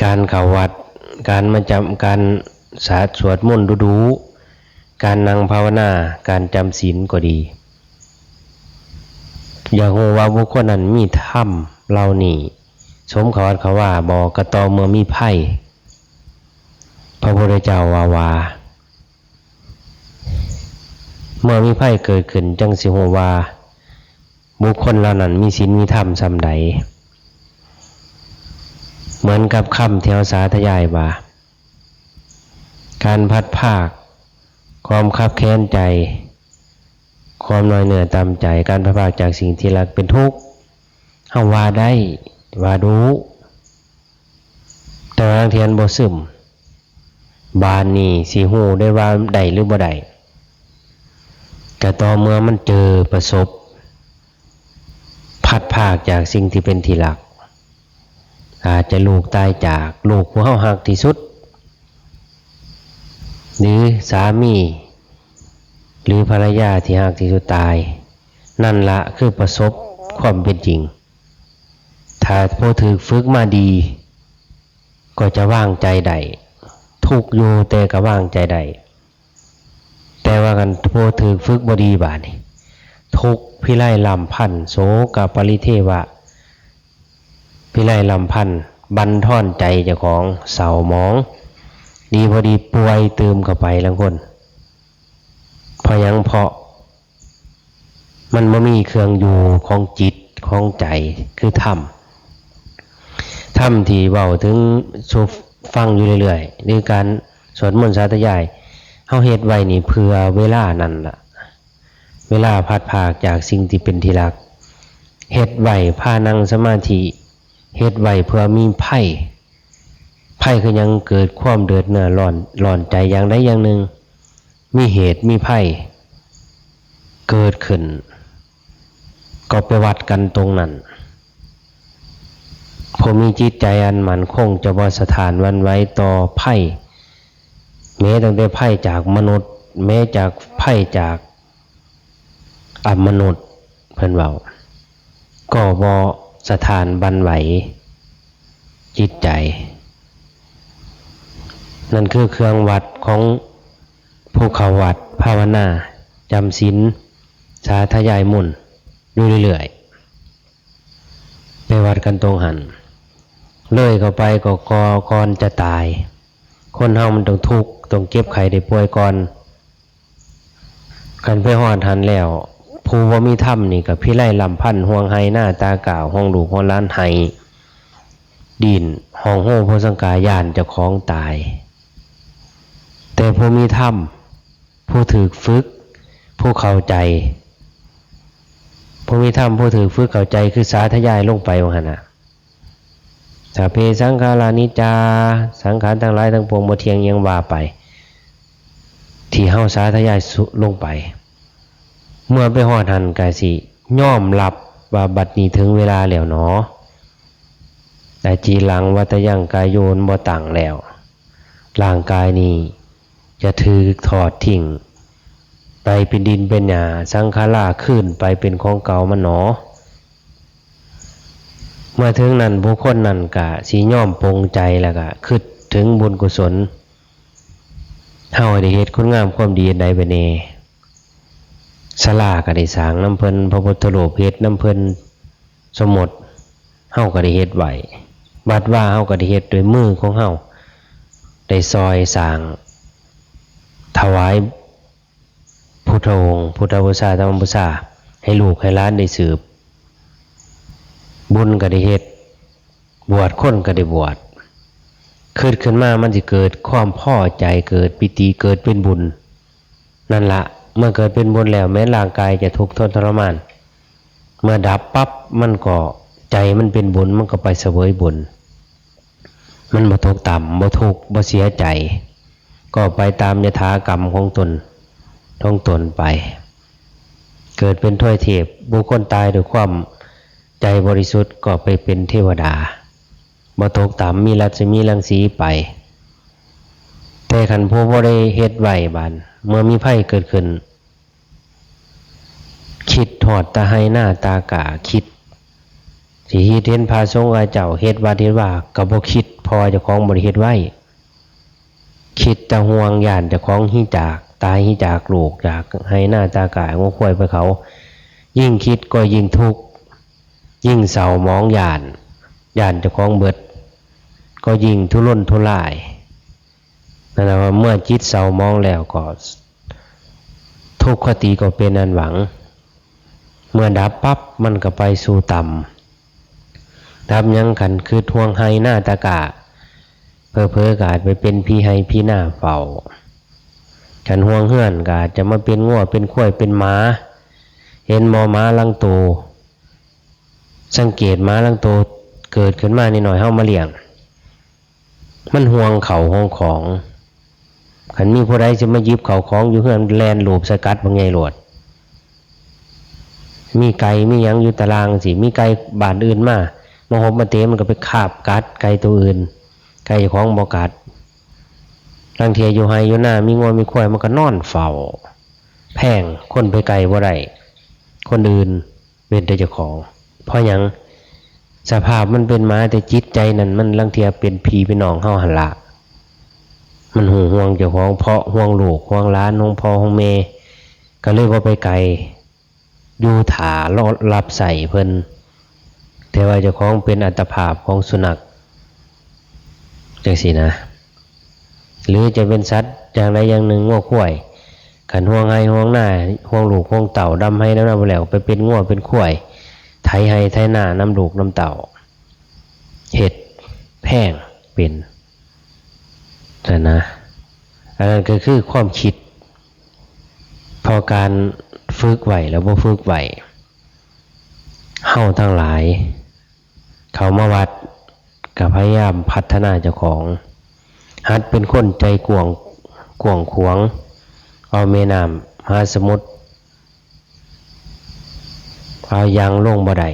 การเข้าวัด การมาจำ การสา สวดมนต์ดูๆ การนั่งภาวนา การจำศีลก็ดี อยากรู้ว่าบุคคลนั้นมีธรรมเหล่านี้ สมเข้าวัดเข้าวาบ่ ก็ต่อเมื่อมีภัย พระพุทธเจ้าว่าว่า พ เมื่อมีภัยเกิดขึ้นจั่งสิฮู้ว่า บุคคลเหล่านั้นมีศีลมีธรรมส่ำใด เหมือนกับคำที่เฮาสาธยายว่า การพลัดพราก ความคับแค้นใจ ความน้อยเนื้อต่ำใจ การพลัดพรากจากสิ่งที่รักเป็นทุกข์ เฮาว่าได้ ว่ารู้ แต่ว่าลางเทื่อมันบ่ซึม บาดนี้สิฮู้ได้ว่าได้หรือบ่ได้ ก็ต่อเมื่อมันเจอประสบ พลัดพรากจากสิ่งที่เป็นที่รัก อาจจะลูกตายจาก ลูกผู้เฮาฮักที่สุด หรือสามี หรือภรรยาที่ฮักที่สุดตาย นั่นละคือประสบความเป็นจริง ถ้าผู้ถืกฝึกมาดี ก็จะวางใจได้ ทุกข์อยู่แต่ก็วางใจได้ แต่ว่าคันผู้ถืกฝึกบ่ดีบาดนี้ ทุกข์พิไรรำพัน โสกะปริเทวะ พิไรรำพัน บั่นทอนใจเจ้าของ เศร้าหมอง ดีบ่ดีป่วยตื่มเข้าไปลางคน เพราะหยัง เพราะมันบ่มีเครื่องอยู่ของจิตของใจ คือธรรม ธรรมที่เว้าถึงสู่ฟังอยู่เรื่อยๆ หรือการสวดมนต์สาธยาย เฮาเฮ็ดไว้นี่เพื่อเวลานั้นล่ะ เวลาพลัดพรากจากสิ่งที่เป็นที่รัก เฮ็ดไว้พานั่งสมาธิ เฮ็ดไว้เพื่อมีภัย ภัยคือหยัง เกิดความเดือดเนื้อร้อน ร้อนใจอย่างใดอย่างหนึ่ง มีเหตุมีภัยเกิดขึ้น ก็ไปวัดกันตรงนั้น ผู้มีจิตใจอันมั่นคงจะบ่สะท้านหวั่นไหวต่อภัย แม้ตั้งแต่ภัยจากมนุษย์ แม้จากภัยจากอมนุษย์ เพิ่นเว้า ก็บ่สะท้านหวั่นไหวจิตใจ นั่นคือเครื่องวัดของผู้เข้าวัดภาวนา จำศีล สาธยายมนต์อยู่เรื่อยๆ ไปวัดกันตรงหั้น เลยเข้าไปก็ก่อ ก่อนจะตาย คนเฮามันต้องทุกข์ ต้องเจ็บไข้ได้ป่วยก่อน คันไปฮอดหั้นแล้ว ผู้บ่มีธรรมนี่ก็พิไรรำพัน ห่วงไฮ่นาตากล้า ห่วงลูกห่วงหลาน ไห้ดิ้น ฮ้องโฮโพสังกา ย้านเจ้าของตาย แต่ผู้มีธรรม ผู้ถืกฝึก ผู้เข้าใจ ผู้มีธรรม ผู้ถืกฝึกเข้าใจ คือสาธยายลงไปว่าหั่นน่ะ สัพเพสังขารานิจจา สังขารทั้งหลายทั้งปวงบ่เที่ยง อิหยังว่าไป ที่เฮาสาธยายสุลงไป เมื่อไปฮอดหั้นก็สิยอมรับว่าบัดนี้ถึงเวลาแล้วหนอ อาจีรังวัตยังกาโย บ่ตั้งแล้ว ร่างกายนี้จะถูกทอดทิ้ง ไปเป็นดินเป็นหญ้า สังขาราคืนไปเป็นของเก่ามันหนอ เมื่อถึงนั้นบุคคลนั้นก็สิยอมปลงใจ แล้วก็คิดถึงบุญกุศล เฮาได้เฮ็ดคุณงามความดีอันใดไปแน่ ศาลาก็ได้สร้างนำเพิ่น พระพุทธรูปเฮ็ดนำเพิ่น สมมติ เฮาก็ได้เฮ็ดไว้ วัดวาเฮาก็ได้เฮ็ดด้วยมือของเฮา ได้ซอยสร้าง ถวายพุทธองค์ พุทธบูชา ธรรมบูชา ให้ลูกให้หลานได้สืบ บุญก็ได้เฮ็ด บวชคนก็ได้บวช คิดขึ้นมามันสิเกิดความพอใจ เกิดปีติ เกิดเป็นบุญ นั่นละ เมื่อเกิดเป็นบุญแล้ว แม้ร่างกายจะทุกข์ทนทรมาน เมื่อดับปั๊บ มันก็ ใจมันเป็นบุญ มันก็ไปเสวยบุญ มันบ่ตกต่ำ บ่ทุกข์ บ่เสียใจ ก็ไปตามยถากรรมของตน ของตนไป เกิดเป็นทวยเทพ บุคคลตายด้วยความใจบริสุทธิ์ ก็ไปเป็นเทวดา บ่ตกต่ำ มีรัศมีรังสีไป แต่คันผู้บ่ได้เฮ็ดไว้บาด เมื่อมีภัยเกิดขึ้น คิดฮอดแต่ไฮ่นาตากล้า คิดสิคิดเห็นพระสงฆ์เขาเจ้าเฮ็ดวัดเฮ็ดวา ก็บ่คิด เพราะว่าเจ้าของบ่ได้เฮ็ดไว้ คิดแต่ห่วงย้านเจ้าของหิจาก ตายหิจากลูก จากไฮ่นาตากล้า งัวควายไปเขา ยิ่งคิดก็ยิ่งทุกข์ ยิ่งเศร้าหมองย้าน ย้านเจ้าของเบิด ก็ยิ่งทุรนทุราย นั่นแหละว่าเมื่อจิตเศร้าหมองแล้วก็ ทุ ทุกขติก็เป็นอันหวัง เมื่อดับปั๊บมันก็ไปสู่ต่ำ ดับหยัง คันคือห่วงไฮ่นาตะกร้า เผลอๆก็อาจไปเป็นผีไฮ่ผีนาเฝ้า คันห่วงเฮือนก็อาจจะมาเป็นงัวเป็นควายเป็นหมา เห็นบ่ หมาลางโต สังเกตหมาลางโต เกิดขึ้นมานิดหน่อยเฮามาเลี้ยง มันห่วงข้าวห่วงของ คันมีผู้ใดสิมาหยิบข้าวของอยู่เฮือนแล่นโลบใส่กัดบักใหญ่โลด มีไก่มีหยังอยู่ตารางสิ มีไก่บ้านอื่นมา มาหบมาเตะ มันก็ไปคาบกัดไก่ตัวอื่น ไก่เจ้าของบ่กัด ลางเทื่ออยู่ไฮ่อยู่นา มีงัวมีควาย มันก็นอนเฝ้า แพง คนไปใกล้บ่ได้ คนอื่น เว้นแต่เจ้าของ เพราะหยัง สภาพมันเป็นหมา แต่จิตใจนั่นมันลางเทื่อเป็นพี่เป็นน้องเฮาหั่นละ มันฮู้ห่วงเจ้าของ เพราะห่วงลูก ห่วงหลาน ห่วงพ่อ ห่วงแม่ ก็เลยบ่ไปไกล อยู่ท่ารอรับใช้เพิ่น แต่ว่าเจ้าของเป็นอัตภาพของสุนัข จังซี้นะ หรือจะเป็นสัตว์อย่างใดอย่างหนึ่ง งัวควาย คันห่วงไฮ่ห่วงนา ห่วงลูกห่วงเต้า ดำไฮ่ดำนาบ่แล้ว ไปเป็นงัวเป็นควาย ไถไฮ่ไถนานำลูกนำเต้า เฮ็ดแพงเป็น นั่นนะ อันนั้นก็คือความคิด เพราะการฝึกไว้แล้วบ่ฝึกไว้ เฮาทั้งหลาย เข้ามาวัดก็พยายามพัฒนาเจ้าของ หัดเป็นคนใจกว้าง กว้างขวาง เอาแม่น้ำมหาสมุทร เอายังลงบ่ได้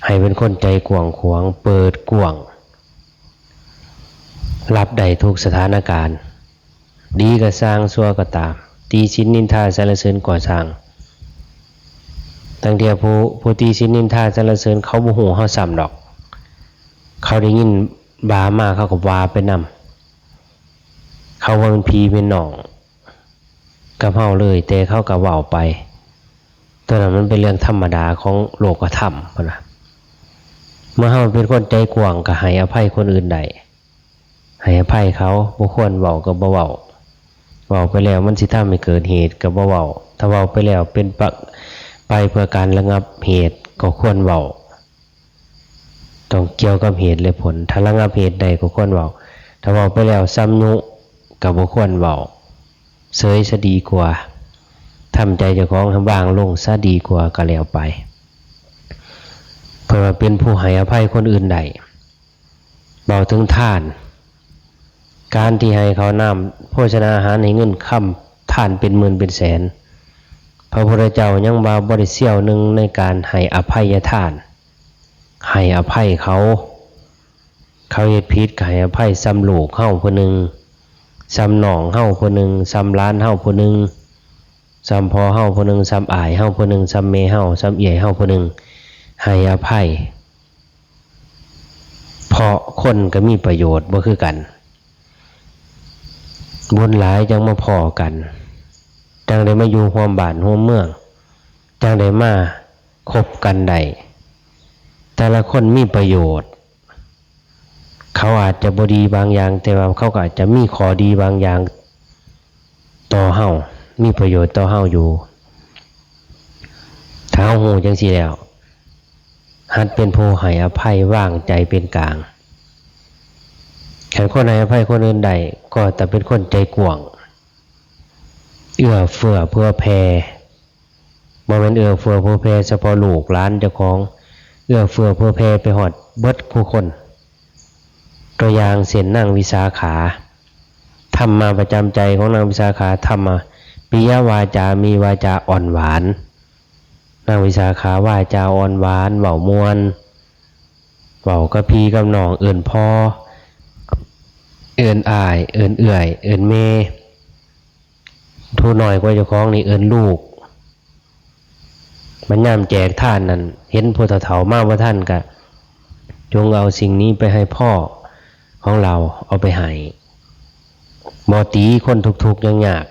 ให้เป็นคนใจกว้างขวาง เปิดกว้าง รับได้ทุกสถานการณ์ ดีก็ซ่าง ชั่วก็ตาม ติฉินนินทาสรรเสริญก็ซ่าง ตั้งเทื่อผู้ ผู้ติฉินนินทาสรรเสริญ เขาบ่ฮู้เฮาซ้ำดอก เขาได้ยินว่ามา เขาก็ว่าไปนำ เขาว่าเป็นพี่เป็นน้องกับเฮาเลย แต่เขาก็เว้าไป ตัวนั้นมันเป็นเรื่องธรรมดาของโลกธรรม พุ้นนะ เมื่อเฮาเป็นคนใจกว้างก็ให้อภัยคนอื่นได้ ให้อภัยเขา บ่ควรเว้าก็บ่เว้า เว้าไปแล้วมันสิทำให้เกิดเหตุก็บ่เว้า ถ้าเว้าไปแล้วเป็นปะ ไปเพื่อการระงับเหตุก็ควรเว้า ต้องเกี่ยวกับเหตุและผล ถ้าระงับเหตุได้ก็ควรเว้า ถ้าเว้าไปแล้วซ้ำยุก็บ่ควรเว้า เสยซะดีกว่า ทำใจเจ้าของให้วางลงซะดีกว่าก็แล้วไป เพิ่นว่าเป็นผู้ให้อภัยคนอื่นได้ เว้าถึงทาน การที่ให้ข้าวน้ำโภชนาอาหาร ให้เงินคำทานเป็นหมื่นเป็นแสน พระพุทธเจ้ายังว่าบ่ได้เสี้ยวหนึ่งในการให้อภัยทาน ให้อภัยเขา เขาเฮ็ดผิดก็ให้อภัย ส่ำลูกเฮาผู้หนึ่ง ส่ำน้องเฮาผู้หนึ่ง ส่ำหลานเฮาผู้หนึ่ง ส่ำพ่อเฮาผู้หนึ่ง ส่ำอ้ายเฮาผู้หนึ่ง ส่ำแม่เฮา ส่ำเอื้อยเฮาผู้หนึ่ง ให้อภัย เพราะคนก็มีประโยชน์บ่คือกัน บุญหลายจั่งมาพ้อกัน จั่งได้มาอยู่ร่วมบ้านร่วมเมือง จั่งได้มาคบกันได้ แต่ละคนมีประโยชน์ เขาอาจจะบ่ดีบางอย่าง แต่ว่าเขาก็อาจจะมีข้อดีบางอย่างต่อเฮา มีประโยชน์ต่อเฮาอยู่ ถ้าเฮาฮู้จั่งซี้แล้ว หัดเป็นผู้ให้อภัย วางใจเป็นกลาง คันคนให้อภัยคนอื่นได้ ก็จะเป็นคนใจกว้าง เอื้อเฟื้อเผื่อแผ่ บ่แม่นเอื้อเฟื้อเผื่อแผ่เฉพาะลูกหลานเจ้าของ เอื้อเฟื้อเผื่อแผ่ไปฮอดเบิดคู่คน ตัวอย่างเช่นนางวิสาขา ธรรมาประจำใจของนางวิสาขา ธรรมา ปิยวาจา มีวาจาอ่อนหวาน นางวิสาขาวาจาอ่อนหวาน เว้าม่วน เว้ากับพี่กับน้อง เอิ้นพ่อ เอิ้นอ้าย เอิ้นเอื้อย เอิ้นแม่ ผู้น้อยกว่าเจ้าของนี่เอิ้นลูก มันยามแจกทานนั่น เห็นผู้เฒ่าๆมาบ่ทันก็ จงเอาสิ่งนี้ไปให้พ่อของเรา เอาไปให้ บ่ตีคนทุกข์ๆยาก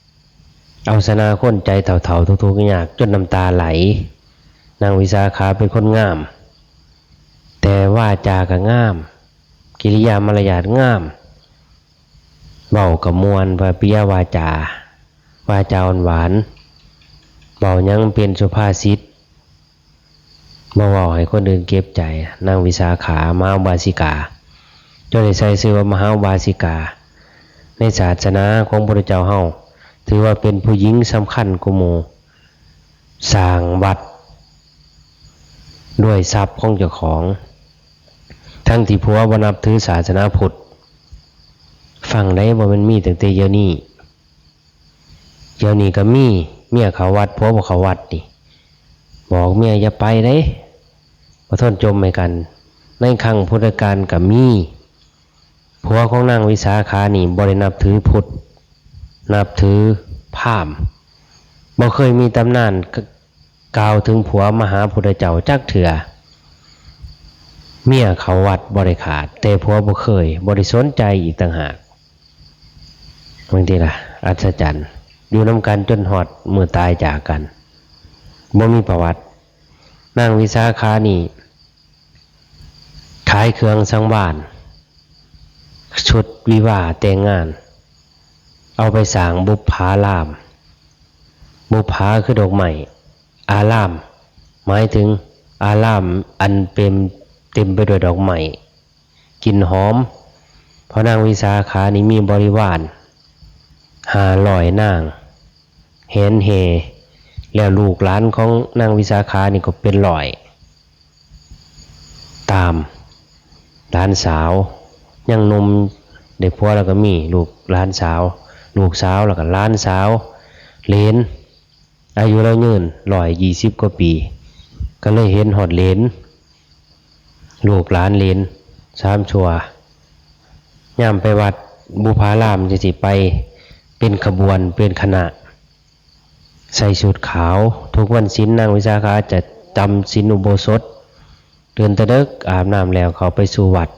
ๆ เอาชนะคนใจเฒ่าๆทุกข์ๆยากๆ จนน้ำตาไหล นางวิสาขาเป็นคนงาม แต่วาจาก็งาม กิริยามารยาทงาม เว้าก็ม่วน ว่าปิยวาจา วาจาอ่อนหวาน เว้าหยังเป็นสุภาษิต บ่เว้าให้คนอื่นเจ็บใจ นางวิสาขามหาอุบาสิกา จนได้ใส่ชื่อว่ามหาอุบาสิกา ในศาสนาของพระพุทธเจ้าเฮา ถือว่าเป็นผู้หญิงสำคัญกว่าหมู่ สร้างวัด ด้วยทรัพย์ของเจ้าของ ทั้งที่ผัวบ่นับถือศาสนาพุทธ ฟังได้ บ่แม่นมีตั้งแต่เดี๋ยวนี้ เดี๋ยวนี้ก็มี เมียเข้าวัด ผัวบ่เข้าวัดนี่ บอกเมียอย่าไปเด้ บ่ทนจมให้กัน ในครั้งพุทธกาลก็มี ผัวของนางวิสาขานี่บ่ได้นับถือพุทธ นับถือพราหมณ์ บ่เคยมีตำนานก- กล่าวถึงผัวมาหาพุทธเจ้าจักเทื่อ เมียเข้าวัดบ่ได้ขาด แต่ผัวบ่เคย บ่ได้สนใจอีกต่างหาก บางทีล่ะ อัศจรรย์ อยู่นำกันจนฮอดมื้อตายจากกัน บ่มีประวัติ นางวิสาขานี่ ขายเครื่องสังวาล ชุดวิวาห์แต่งงาน เอาไปสร้างบุปผาราม บุปผาคือดอกไม้ อาราม หมายถึงอารามอันเต็ม เต็มไปด้วยดอกไม้ กลิ่นหอม เพราะนางวิสาขานี่มีบริวารห้าร้อยนาง แหนแห่ แล้วลูกหลานของนางวิสาขานี่ก็เป็นร้อย ตาม หลานสาว ยังหนุ่ม ได้ผัวแล้วก็มีลูกหลานสาว ลูกสาวแล้วก็หลานสาว เหลน อายุลาวยืนร้อยยี่สิบกว่าปี ก็เลยเห็นฮอดเหลน ลูกหลานเหลน สามชั่ว ยามไปวัดบุพารามจั่งซี้ ไปเป็นขบวนเป็นคณะ ใส่ชุดขาว ทุกวันศีลนางวิสาขาจะจำศีลอุโบสถ ตื่นแต่ดึก อาบน้ำแล้วเข้าไปสู่วัด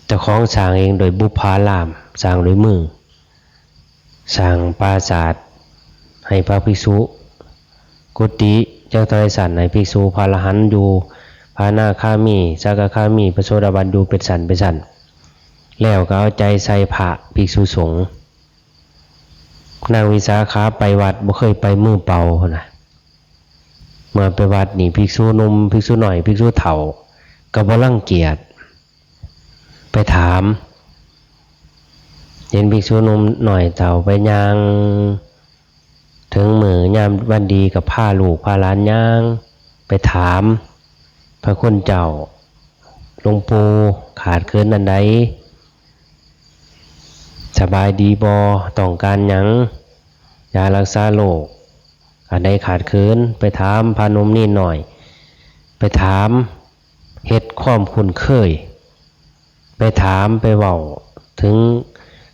เจ้าของสร้างเองโดยบุพาราม สร้างโดยมือ สร้างปราสาทให้พระภิกษุ กุฏิจักเท่าใดชั้นให้ภิกษุ พระอรหันต์อยู่ พระอนาคามี สักคามี พระโสดาบันอยู่เป็นชั้นเป็นชั้น แล้วก็เอาใจใส่พระภิกษุสงฆ์ นางวิสาขาไปวัดบ่เคยไปมือเปล่าหั้นนะ เมื่อไปวัดนี่ภิกษุหนุ่ม ภิกษุน้อย ภิกษุเฒ่า ก็บ่รังเกียจ ไปถาม เห็นภิกษุหนุ่มน้อยเฒ่าไปย่าง ถึงมื้อยามวันดีก็พาลูกพาหลานย่าง ไปถาม พระคุณเจ้า หลวงปู่ ขาดเขินอันใด สบายดีบ่ ต้องการหยัง ยารักษาโรค อันใดขาดเขิน ไปถามพระหนุ่มเณรน้อย ไปถาม เฮ็ดความคุ้นเคย ไปถาม ไปเว้าถึง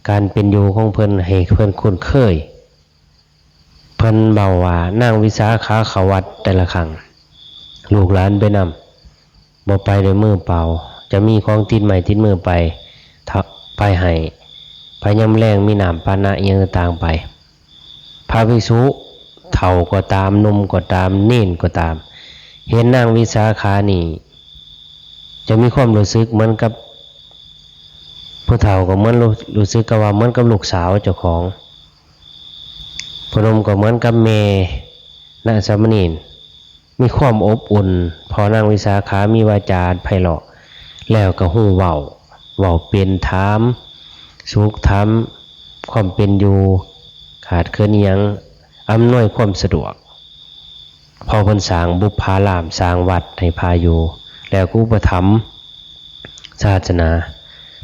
การเป็นอยู่ของเพิ่น ให้เพิ่นคุ้นเคย เพิ่นเว้าว่านางวิสาขาเข้าวัดแต่ละครั้ง ลูกหลานไปนำ บ่ไปด้วยมือเปล่า จะมีของติดไม้ติดมือไป ทะ- ไปให้ ไปยามแลงมีน้ำปานะอิหยังต่างๆไป พระภิกษุเฒ่าก็ตาม หนุ่มก็ตาม เณรก็ตาม เห็นนางวิสาขานี่ จะมีความรู้สึกเหมือนกับ ผู้เฒ่าก็เหมือนรู้- รู้สึกกับว่าเหมือนกับลูกสาวเจ้าของ ผู้หนุ่มก็เหมือนกับแม่ นะ สามเณร มีความอบอุ่น เพราะนางวิสาขามีวาจาไพเราะ แล้วก็ฮู้เว้า เว้าเป็น ถามสุข ถามความเป็นอยู่ ขาดเขินอิหยัง อำนวยความสะดวก พอเพิ่นสร้างบุพพาราม สร้างวัดให้พาอยู่ แล้วก็อุปถัมภ์ศาสนา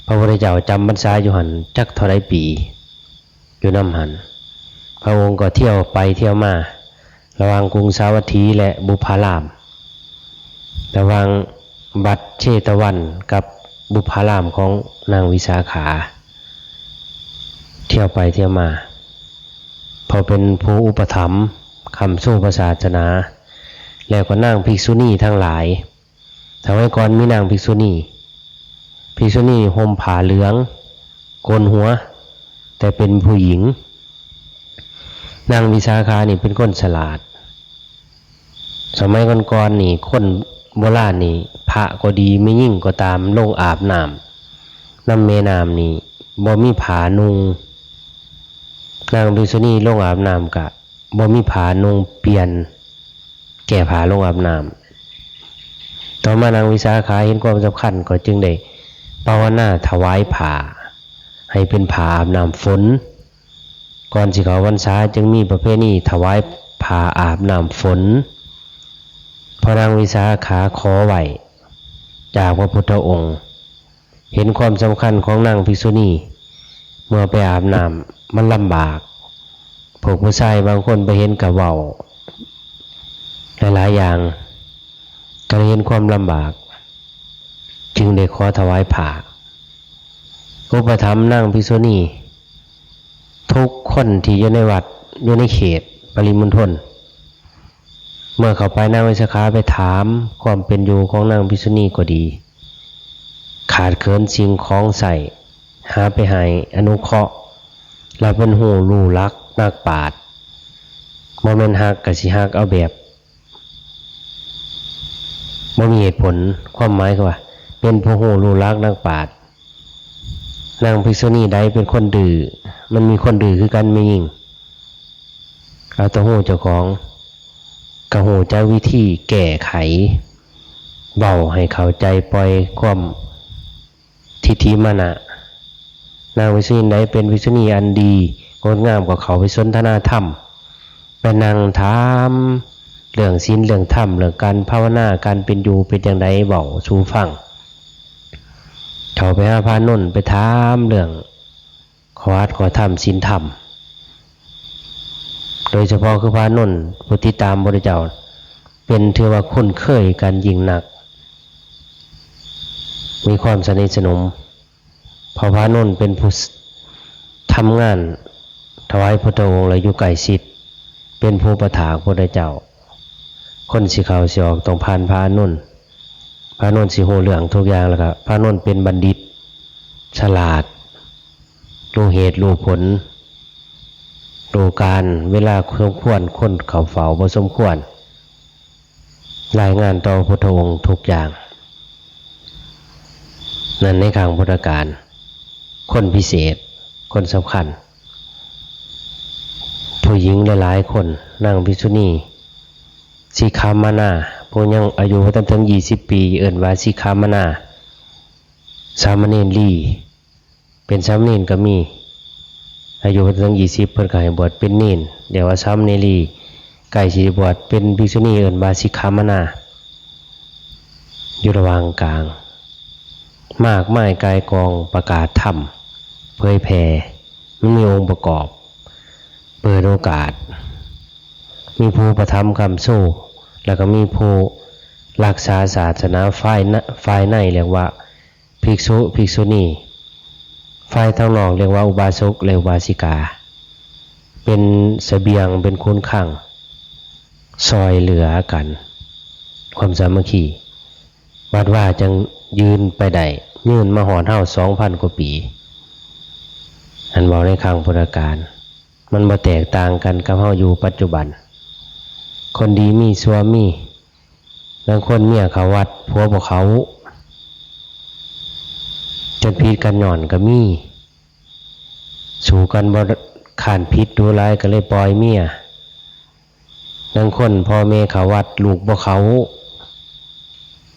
พระพุทธเจ้าจำพรรษาอยู่หั่นจักเท่าใดปี อยู่นำหั่น พระองค์ก็เที่ยวไปเที่ยวมา ระหว่างกรุงสาวัตถีและบุพพาราม ระหว่างวัดเชตวันกับบุพพารามของนางวิสาขา เที่ยวไปเที่ยวมา เพราะเป็นผู้อุปถัมภ์ค้ำชูพระศาสนา แล้วก็นางภิกษุณีทั้งหลาย สมัยก่อนมีนางภิกษุณี ภิกษุณีห่มผ้าเหลือง โกนหัว แต่เป็นผู้หญิง นางวิสาขานี่เป็นคนฉลาด สมัยก่อนๆนี่ คนโบราณนี่ พระก็ดี แม่หญิงก็ตาม ลงอาบน้ำนำแม่น้ำนี่ บ่มีผ้านุ่ง นางภิกษุณีลงอาบน้ำกะบ่มีผ้านุ่งเปลี่ยน แก้ผ้าลงอาบน้ำ ต่อมานางวิสาขาเห็นความสำคัญก็จึงได้ภาวนาถวายผ้า ให้เป็นผ้าอาบน้ำฝน ก่อนสิเข้าพรรษาจึงมีประเพณีถวายผ้าอาบน้ำฝน เพราะนางวิสาขาขอไหว้จากพระพุทธองค์ เห็นความสำคัญของนางภิกษุณี เมื่อไปอาบน้ำมันลำบาก พวกผู้ชายบางคนไปเห็นกะเว้า หลายๆ อย่าง ก็เลยเห็นความลำบาก จึงได้ขอถวายผ้า อุปถัมภ์นางภิกษุณี ทุกคนที่อยู่ในวัด อยู่ในเขตปริมณฑล เมื่อเข้าไปนางวิสาขาไปถามความเป็นอยู่ของนางภิกษุณีก็ดี ขาดเขินสิ่งของใช้ หาไปให้อนุเคราะห์ และเป็นฮู้รู้หลักนักปราชญ์ บ่แม่นฮักกะสิฮักเอาแบบบ่มีเหตุผล ความหมายคือว่า เป็นผู้ฮู้รู้หลักนักปราชญ์ นางภิกษุณีใดเป็นคนดื้อ มันมีคนดื้อคือกันแม่หญิง เอาแต่ฮู้เจ้าของ กะฮู้จักวิธีแก้ไข เว้าให้เข้าใจ ปล่อยความทิฏฐิมานะ นางภิกษุณีใดเป็นภิกษุณีอันดีงดงามก็เข้าไปสนทนาธรรม ไปนั่งถามเรื่องศีลเรื่องธรรม เรื่องการภาวนา การเป็นอยู่เป็นจั่งใด เว้าสู่ฟัง เข้าไปหาพระอานนท์ไปถามเรื่องข้ออัดข้อธรรมศีลธรรม โดยเฉพาะคือพระอานนท์ผู้ติดตามพระพุทธเจ้า เป็นถือว่าคุ้นเคยกันยิ่งนัก มีความสนิทสนม เพราะพระอานนท์เป็นผู้ทำงานถวายพุทธองค์และอยู่ใกล้ชิด เป็นผู้ประถากพุทธเจ้า คนสิเข้าสิออกต้องผ่านพระอานนท์ พระอานนท์สิฮู้เรื่องทุกอย่าง แล้วก็พระอานนท์เป็นบัณฑิต ฉลาด รู้เหตุรู้ผล รู้การเวลาสมควร คนเข้าเฝ้าบ่สมควร รายงานต่อพระพุทธองค์ทุกอย่าง นั่นในครั้งพุทธกาล คนพิเศษ คนสำคัญ ผู้หญิงหลายๆ คน นางภิกษุณี สิกขามนา ผู้ยังอายุบ่ทันถึงยี่สิบปี เอิ้นว่าสิกขามนา สามเณรี เป็นสามเณรก็มี อายุบ่ทันถึงยี่สิบ เพิ่นก็ให้บวชเป็นเณร เรียกว่าสามเณรี ใกล้สิบวชเป็นภิกษุณี เอิ้นว่าสิกขามนา อยู่ระหว่างกลาง มากมายก่ายกองประกาศธรรม เผยแผ่ มันมีองค์ประกอบ เปิดโอกาส มีผู้ประทับค้ำชู แล้วก็มีผู้รักษาศาสนาฝ่ายใน ฝ่ายในเรียกว่าภิกษุ ภิกษุณี ฝ่ายทางนอกเรียกว่าอุบาสก และอุบาสิกา เป็นเสบียง เป็นขุนคลัง ซ่อยเหลือกัน ความสามัคคี วัดวาจั่งยืนไปได้ ยืนมาฮอดเฮาสองพันกว่าปี อันเว้าในครั้งพุทธกาล มันบ่แตกต่างกันกับเฮาอยู่ปัจจุบัน คนดีมีชั่วมี ลางคนเมียเข้าวัด ผัวบ่เข้า จนผิดกันย้อนก็มี สู้กันบ่ ค้านผิดดูหลายก็เลยปล่อยเมีย ลางคนพ่อแม่เข้าวัด ลูกบ่เข้า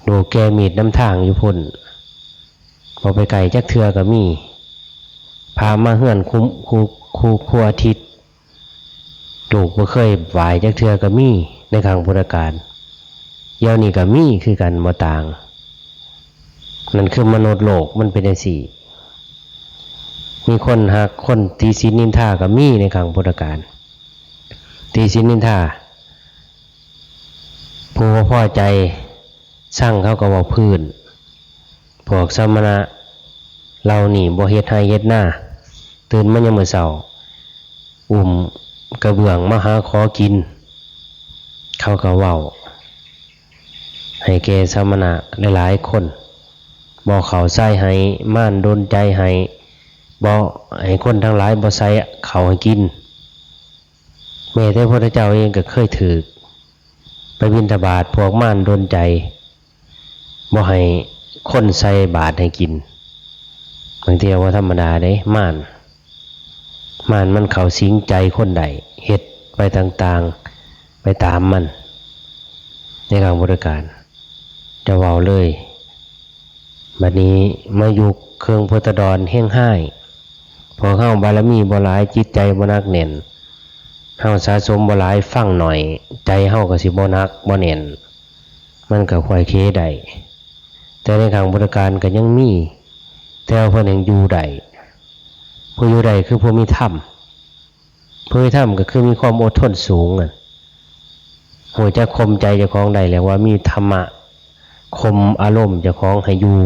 ลูกแก่มีดนำทางอยู่พุ้น บ่ไปใกล้จักเทื่อก็มี พามาเฮือนคุ คุ คุ คุอาทิตย์ ลูกบ่เคยไหว้จักเทื่อก็มี ในครั้งพุทธกาล เดี๋ยวนี้ก็มีคือกัน บ่ต่าง นั่นคือมนุษย์โลกมันเป็นจั่งซี้ มีคนฮัก คนติฉินนินทาก็มีในครั้งพุทธกาล ติฉินนินทา ผู้บ่พอใจ ซังเขาก็เว้าพื้น พวกสมณะเหล่านี้บ่เฮ็ดไร่เฮ็ดนา ตื่นมายามมื้อเช้า อุ้มกระเบื้องมาหาขอกิน เขาก็เว้า ให้แก่สมณะหลายๆคน บ่เข้าใส่ไร่ มารดลใจให้ บ่ให้คนทั้งหลายบ่ใส่เข้าให้กิน แม้แต่พระพุทธเจ้าเองก็เคยถูก ไปบิณฑบาต พวกมารดลใจ บ่ให้คนใส่บาตรให้กิน บางเทื่อบ่ธรรมดาเด้ มาร มารมันเข้าสิงใจคนได้ เฮ็ดไปต่างๆ ไปตามมัน ในครั้งพุทธกาล จะเว้าเลย บัดนี้มายุคเครื่องพุทธดอนแฮงฮ้าย พวกเฮาบารมีบ่หลาย จิตใจบ่หนักแน่น เฮาสะสมบ่หลาย ฟังหน่อย ใจเฮาก็สิบ่หนักบ่แน่น มันก็ค่อยเคได้ แต่ในครั้งพุทธกาลก็ยังมี แต่ว่าเพิ่นแฮ่งอยู่ได้ ผู้อยู่ได้คือผู้มีธรรม ผู้มีธรรมก็คือมีความอดทนสูงอะ ฮู้จักข่มใจเจ้าของได้ เรียกว่ามีธรรมะข่มอารมณ์เจ้าของให้อยู่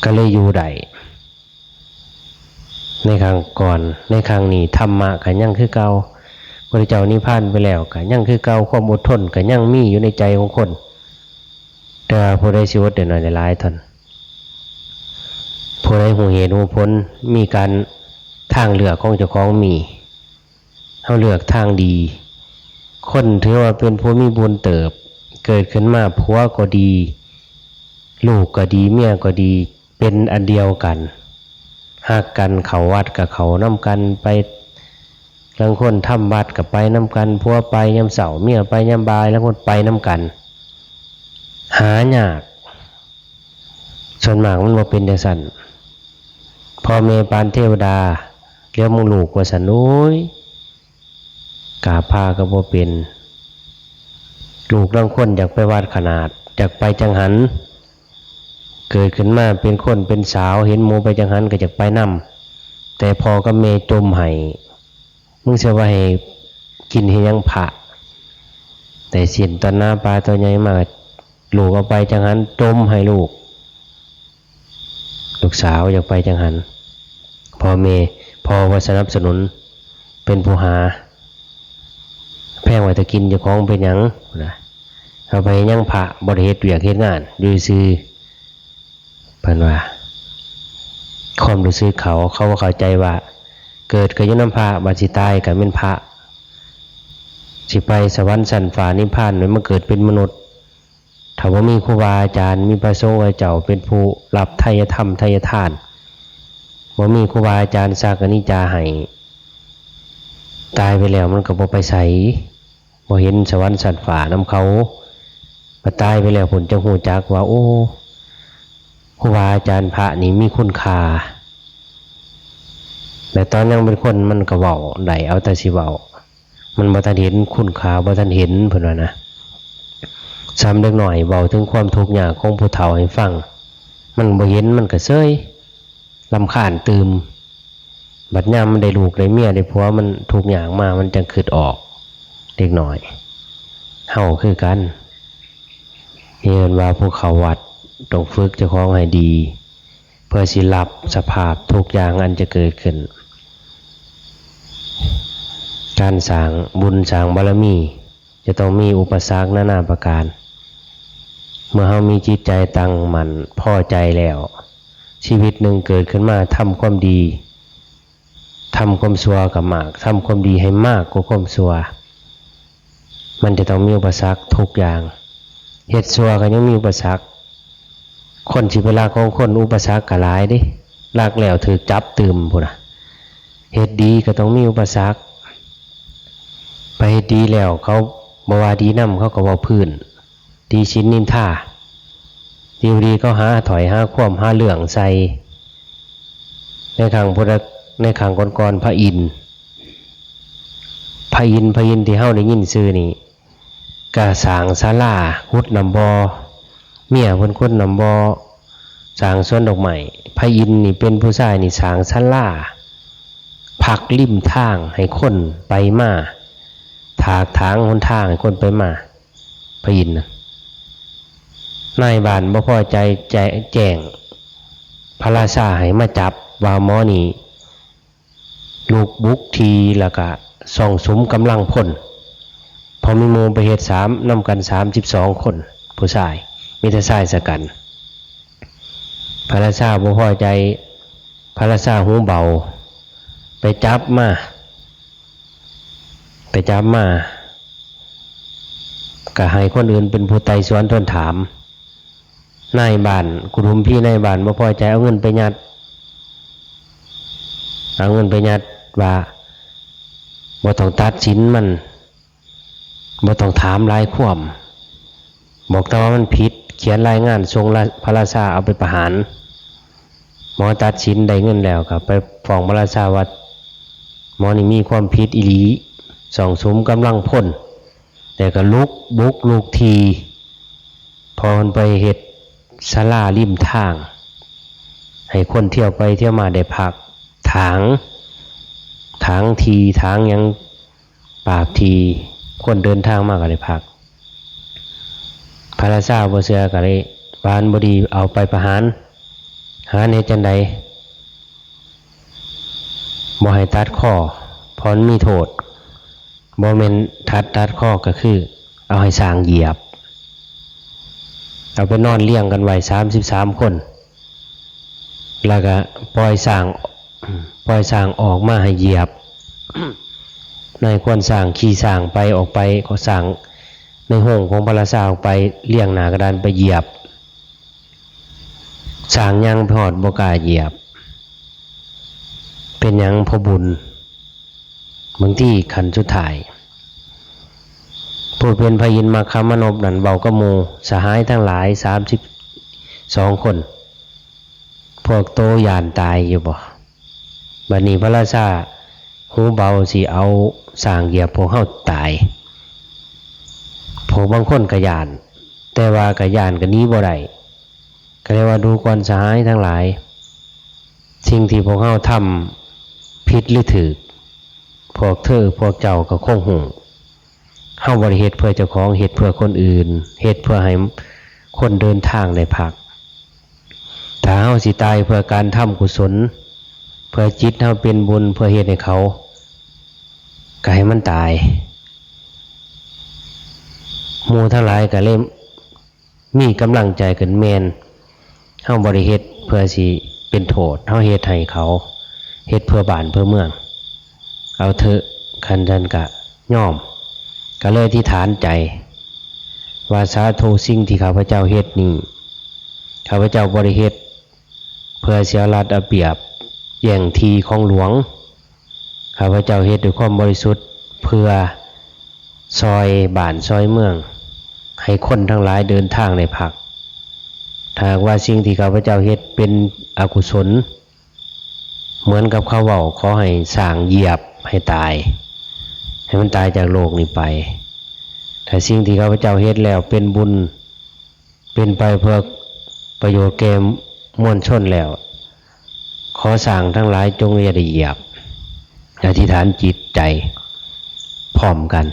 ก็เลยอยู่ได้ ในครั้งก่อน ในครั้งนี้ธรรมะก็ยังคือเก่า พระพุทธเจ้านิพพานไปแล้วก็ยังคือเก่า ความอดทนก็ยังมีอยู่ในใจของคน แต่ว่าผู้ใดสิอดได้น้อยได้หลายเท่านั้น ผู้ใดฮู้เหตุฮู้ผล มีการทางเลือกของเจ้าของมี เฮาเลือกทางดี คนถือว่าเป็นผู้มีบุญเติบ เกิดขึ้นมาผัวก็ดี ลูกก็ดี เมียก็ดี เป็นอันเดียวกัน ฮักกัน เข้าวัดก็เข้านำกัน ไป ลางคนทำวัดก็ไปนำกัน ผัวไปยามเช้า เมียไปยามบ่าย ลางคนไปนำกัน หายาก ส่วนมากมันบ่เป็นจั่งซั้น พ่อแม่ปานเทวดา เหลียวมองลูกว่าซั้น โอ๊ย กราบพระก็บ่เป็น ลูกลางคนอยากไปวัดขนาด อยากไปจังหัน เกิดขึ้นมาเป็นคนเป็นสาว เห็นหมู่ไปจังหันก็อยากไปนำ แต่พ่อกับแม่จ่มให้ มึงสิว่าให้กินเฮ็ดหยังพระ ได้ศีลตัณหาปลาตัวใหญ่มาก ลูกเอาไปจังหัน จ่มให้ลูก ลูกสาวอยากไปจังหัน พ่อแม่ พ่อว่าสนับสนุน เป็นผู้หา แพงไว้แต่กินเจ้าของเป็นหยังนะ เอาไปยังพระ บ่ได้เฮ็ดเวียกเฮ็ดงาน อยู่ซื่อ เพิ่นว่า ความรู้สึกเขา เขาบ่เข้าใจว่า เกิดก็อยู่นำพระ บัดสิตายก็เป็นพระ สิไปสวรรค์ชั้นฟ้านิพพาน มันมาเกิดเป็นมนุษย์ ถ้าบ่มีครูบาอาจารย์ มีพระสงฆ์พระเจ้าเป็นผู้รับไทยธรรมไทยทาน บ่มีครูบาอาจารย์ซักอนิจจาให้ ตายไปแล้วมันก็บ่ไปไส บ่เห็นสวรรค์ชั้นฟ้านำเขา พอตายไปแล้วพุ้นจั่งฮู้จักว่า โอ้ ครูบาอาจารย์พระนี่มีคุณค่า แต่ตอนยังเป็นคนมันก็เว้าได้ เอาแต่สิเว้า มันบ่ทันเห็นคุณค่า บ่ทันเห็น เพิ่นว่านะ ส่ำเด็กน้อยเว้าถึงความทุกข์ยากของผู้เฒ่าให้ฟัง มันบ่เห็น มันก็เซย รำคาญตื่ม บัดยามมันได้ลูกได้เมียได้ผัว มันทุกข์ยากมา มันจั่งคิดออก เด็กน้อย เฮาคือกัน นี่เอิ้นว่าผู้เข้าวัดต้องฝึกเจ้าของให้ดี เพื่อสิรับสภาพทุกอย่างอันจะเกิดขึ้น การสร้างบุญสร้างบารมี จะต้องมีอุปสรรคนานาประการ เมื่อเฮามีจิตใจตั้งมั่นพอใจแล้ว ชีวิตหนึ่งเกิดขึ้นมาทำความดี ทำความชั่วก็มาก ทำความดีให้มากกว่าความชั่ว มันจะต้องมีอุปสรรคทุกอย่าง เฮ็ดชั่วก็ยังมีอุปสรรค คนสิไปลักของคนอุปสรรคก็หลายเด้ ลักแล้วถืกจับตื่มพุ้นน่ะ เฮ็ดดีก็ต้องมีอุปสรรค ไปเฮ็ดดีแล้วเขาบ่ว่าดีนำ เขาก็เว้าพื้น ติฉินนินทา ดีบ่ดีเขาหาถ้อยหาความหาเรื่องใส่ ในครั้งพุทธ ในครั้งก่อนๆ พระอินทร์ พระอินทร์ พระอินทร์ที่เฮาได้ยินชื่อนี่ ก็สร้างศาลาขุดน้ำบ่อ เมียเพิ่นขุดน้ำบ่อ สร้างสวนดอกไม้ พระอินทร์นี่เป็นผู้ชายนี่สร้างศาลา พักริมทางให้คนไปมา ถากถางหนทางให้คนไปมา พระอินทร์น่ะ นายบ้านบ่พอใจ แจ้ง แจ้งพระราชาให้มาจับว่าหมอนี่ ลุกบุกที่ แล้วก็ซ่องสุมกำลังพล พอมีหมู่ไปเฮ็ดสาม นำกันสามสิบสองคน ผู้ชาย มีแต่ชายชะกัน พระราชาบ่พอใจ พระราชาหูเบา ไปจับมา ไปจับมา ก็ให้คนอื่นเป็นผู้ไต่สวนทวนถาม นายบ้าน กุดุมพีนายบ้านบ่พอใจ เอาเงินไปยัด เอาเงินไปยัดว่าบ่ต้องตัดสินมัน บ่ต้องถามหลายความ บอกแต่ว่ามันผิด เขียนรายงานส่งละพระราชาเอาไปประหาร หมอตัดสินได้เงินแล้วก็ไปฟ้องพระราชาว่า หมอนี่มีความผิดอีหลี ซ่องสุมกำลังพล แต่ก็ลุกบุกลุกที่ พอมันไปเฮ็ดศาลาริมทาง ให้คนเที่ยวไปเที่ยวมาได้พัก ถาง ถางที่ถางหยัง ปากที่คนเดินทางมาก็ได้พัก พระราชาบ่เชื่อก็เลยว่ามันบ่ดี เอาไปประหาร หารเฮ็ดจั่งใด บ่ให้ตัดคอ เพราะมันมีโทษ บ่แม่นตัด ตัดคอก็คือ เอาให้ช้างเหยียบ เอาไปนอนเรียงกันไว้สามสิบสามคน แล้วก็ปล่อยช้าง ปล่อยช้างออกมาให้เหยียบ นายขวัญช้างขี่ช้างไปออกไป ก็ช้างในห้องของพระราชาออกไปเรียงหน้ากระดานไปเหยียบ ช้างย่างไปฮอดบ่กล้าเหยียบ เป็นหยัง เพราะบุญ บางทีขั้นสุดท้าย ผู้เป็นพระอินทร์มัคคมานพนั่นเว้ากับหมู่สหายทั้งหลายสามสิบสองคน พวกโตย่านตายอยู่บ่ บัดนี้พระราชาหูเบาสิเอาช้างเหยียบพวกเฮาตาย พวกบางคนก็ย่าน แต่ว่าก็ย่านก็หนีบ่ได้ ก็เลยว่า ดูก่อนสหายทั้งหลาย สิ่งที่พวกเฮาทำผิดหรือถูก พวกเธอพวกเจ้าก็คงฮู้ เฮาบ่ได้เฮ็ดเพื่อเจ้าของ เฮ็ดเพื่อคนอื่น เฮ็ดเพื่อให้คนเดินทางได้พัก ถ้าเฮาสิตายเพื่อการทำกุศล เพื่อจิตเฮาเป็นบุญ เพื่อเฮ็ดให้เขา ก็ให้มันตาย หมู่ทั้งหลายก็เลยมีกำลังใจขึ้น แม่น เฮาบ่ได้เฮ็ดเพื่อสิเป็นโทษ เฮาเฮ็ดให้เขา เฮ็ดเพื่อบ้านเพื่อเมือง เอาเถอะ คันซั่นก็ยอม ก็เลยอธิษฐานใจ ว่า สาธุ สิ่งที่ข้าพเจ้าเฮ็ดนี้ ข้าพเจ้าบ่ได้เฮ็ดเพื่อสิเอารัดเอาเปรียบ แย่งที่ของหลวง ข้าพเจ้าเฮ็ดด้วยความบริสุทธิ์ เพื่อซ่อยบ้านซ่อยเมือง ให้คนทั้งหลายเดินทางได้พัก ถ้าหากว่าสิ่งที่ข้าพเจ้าเฮ็ดเป็นอกุศล เหมือนกับเขาเว้า ขอให้ช้างเหยียบให้ตาย ให้มันตายจากโลกนี้ไป ถ้าสิ่งที่ข้าพเจ้าเฮ็ดแล้วเป็นบุญ เป็นไปเพื่อประโยชน์แก่มวลชนแล้ว ขอช้างทั้งหลายจงอย่าได้เหยียบ อธิษฐานจิตใจพร้อมกัน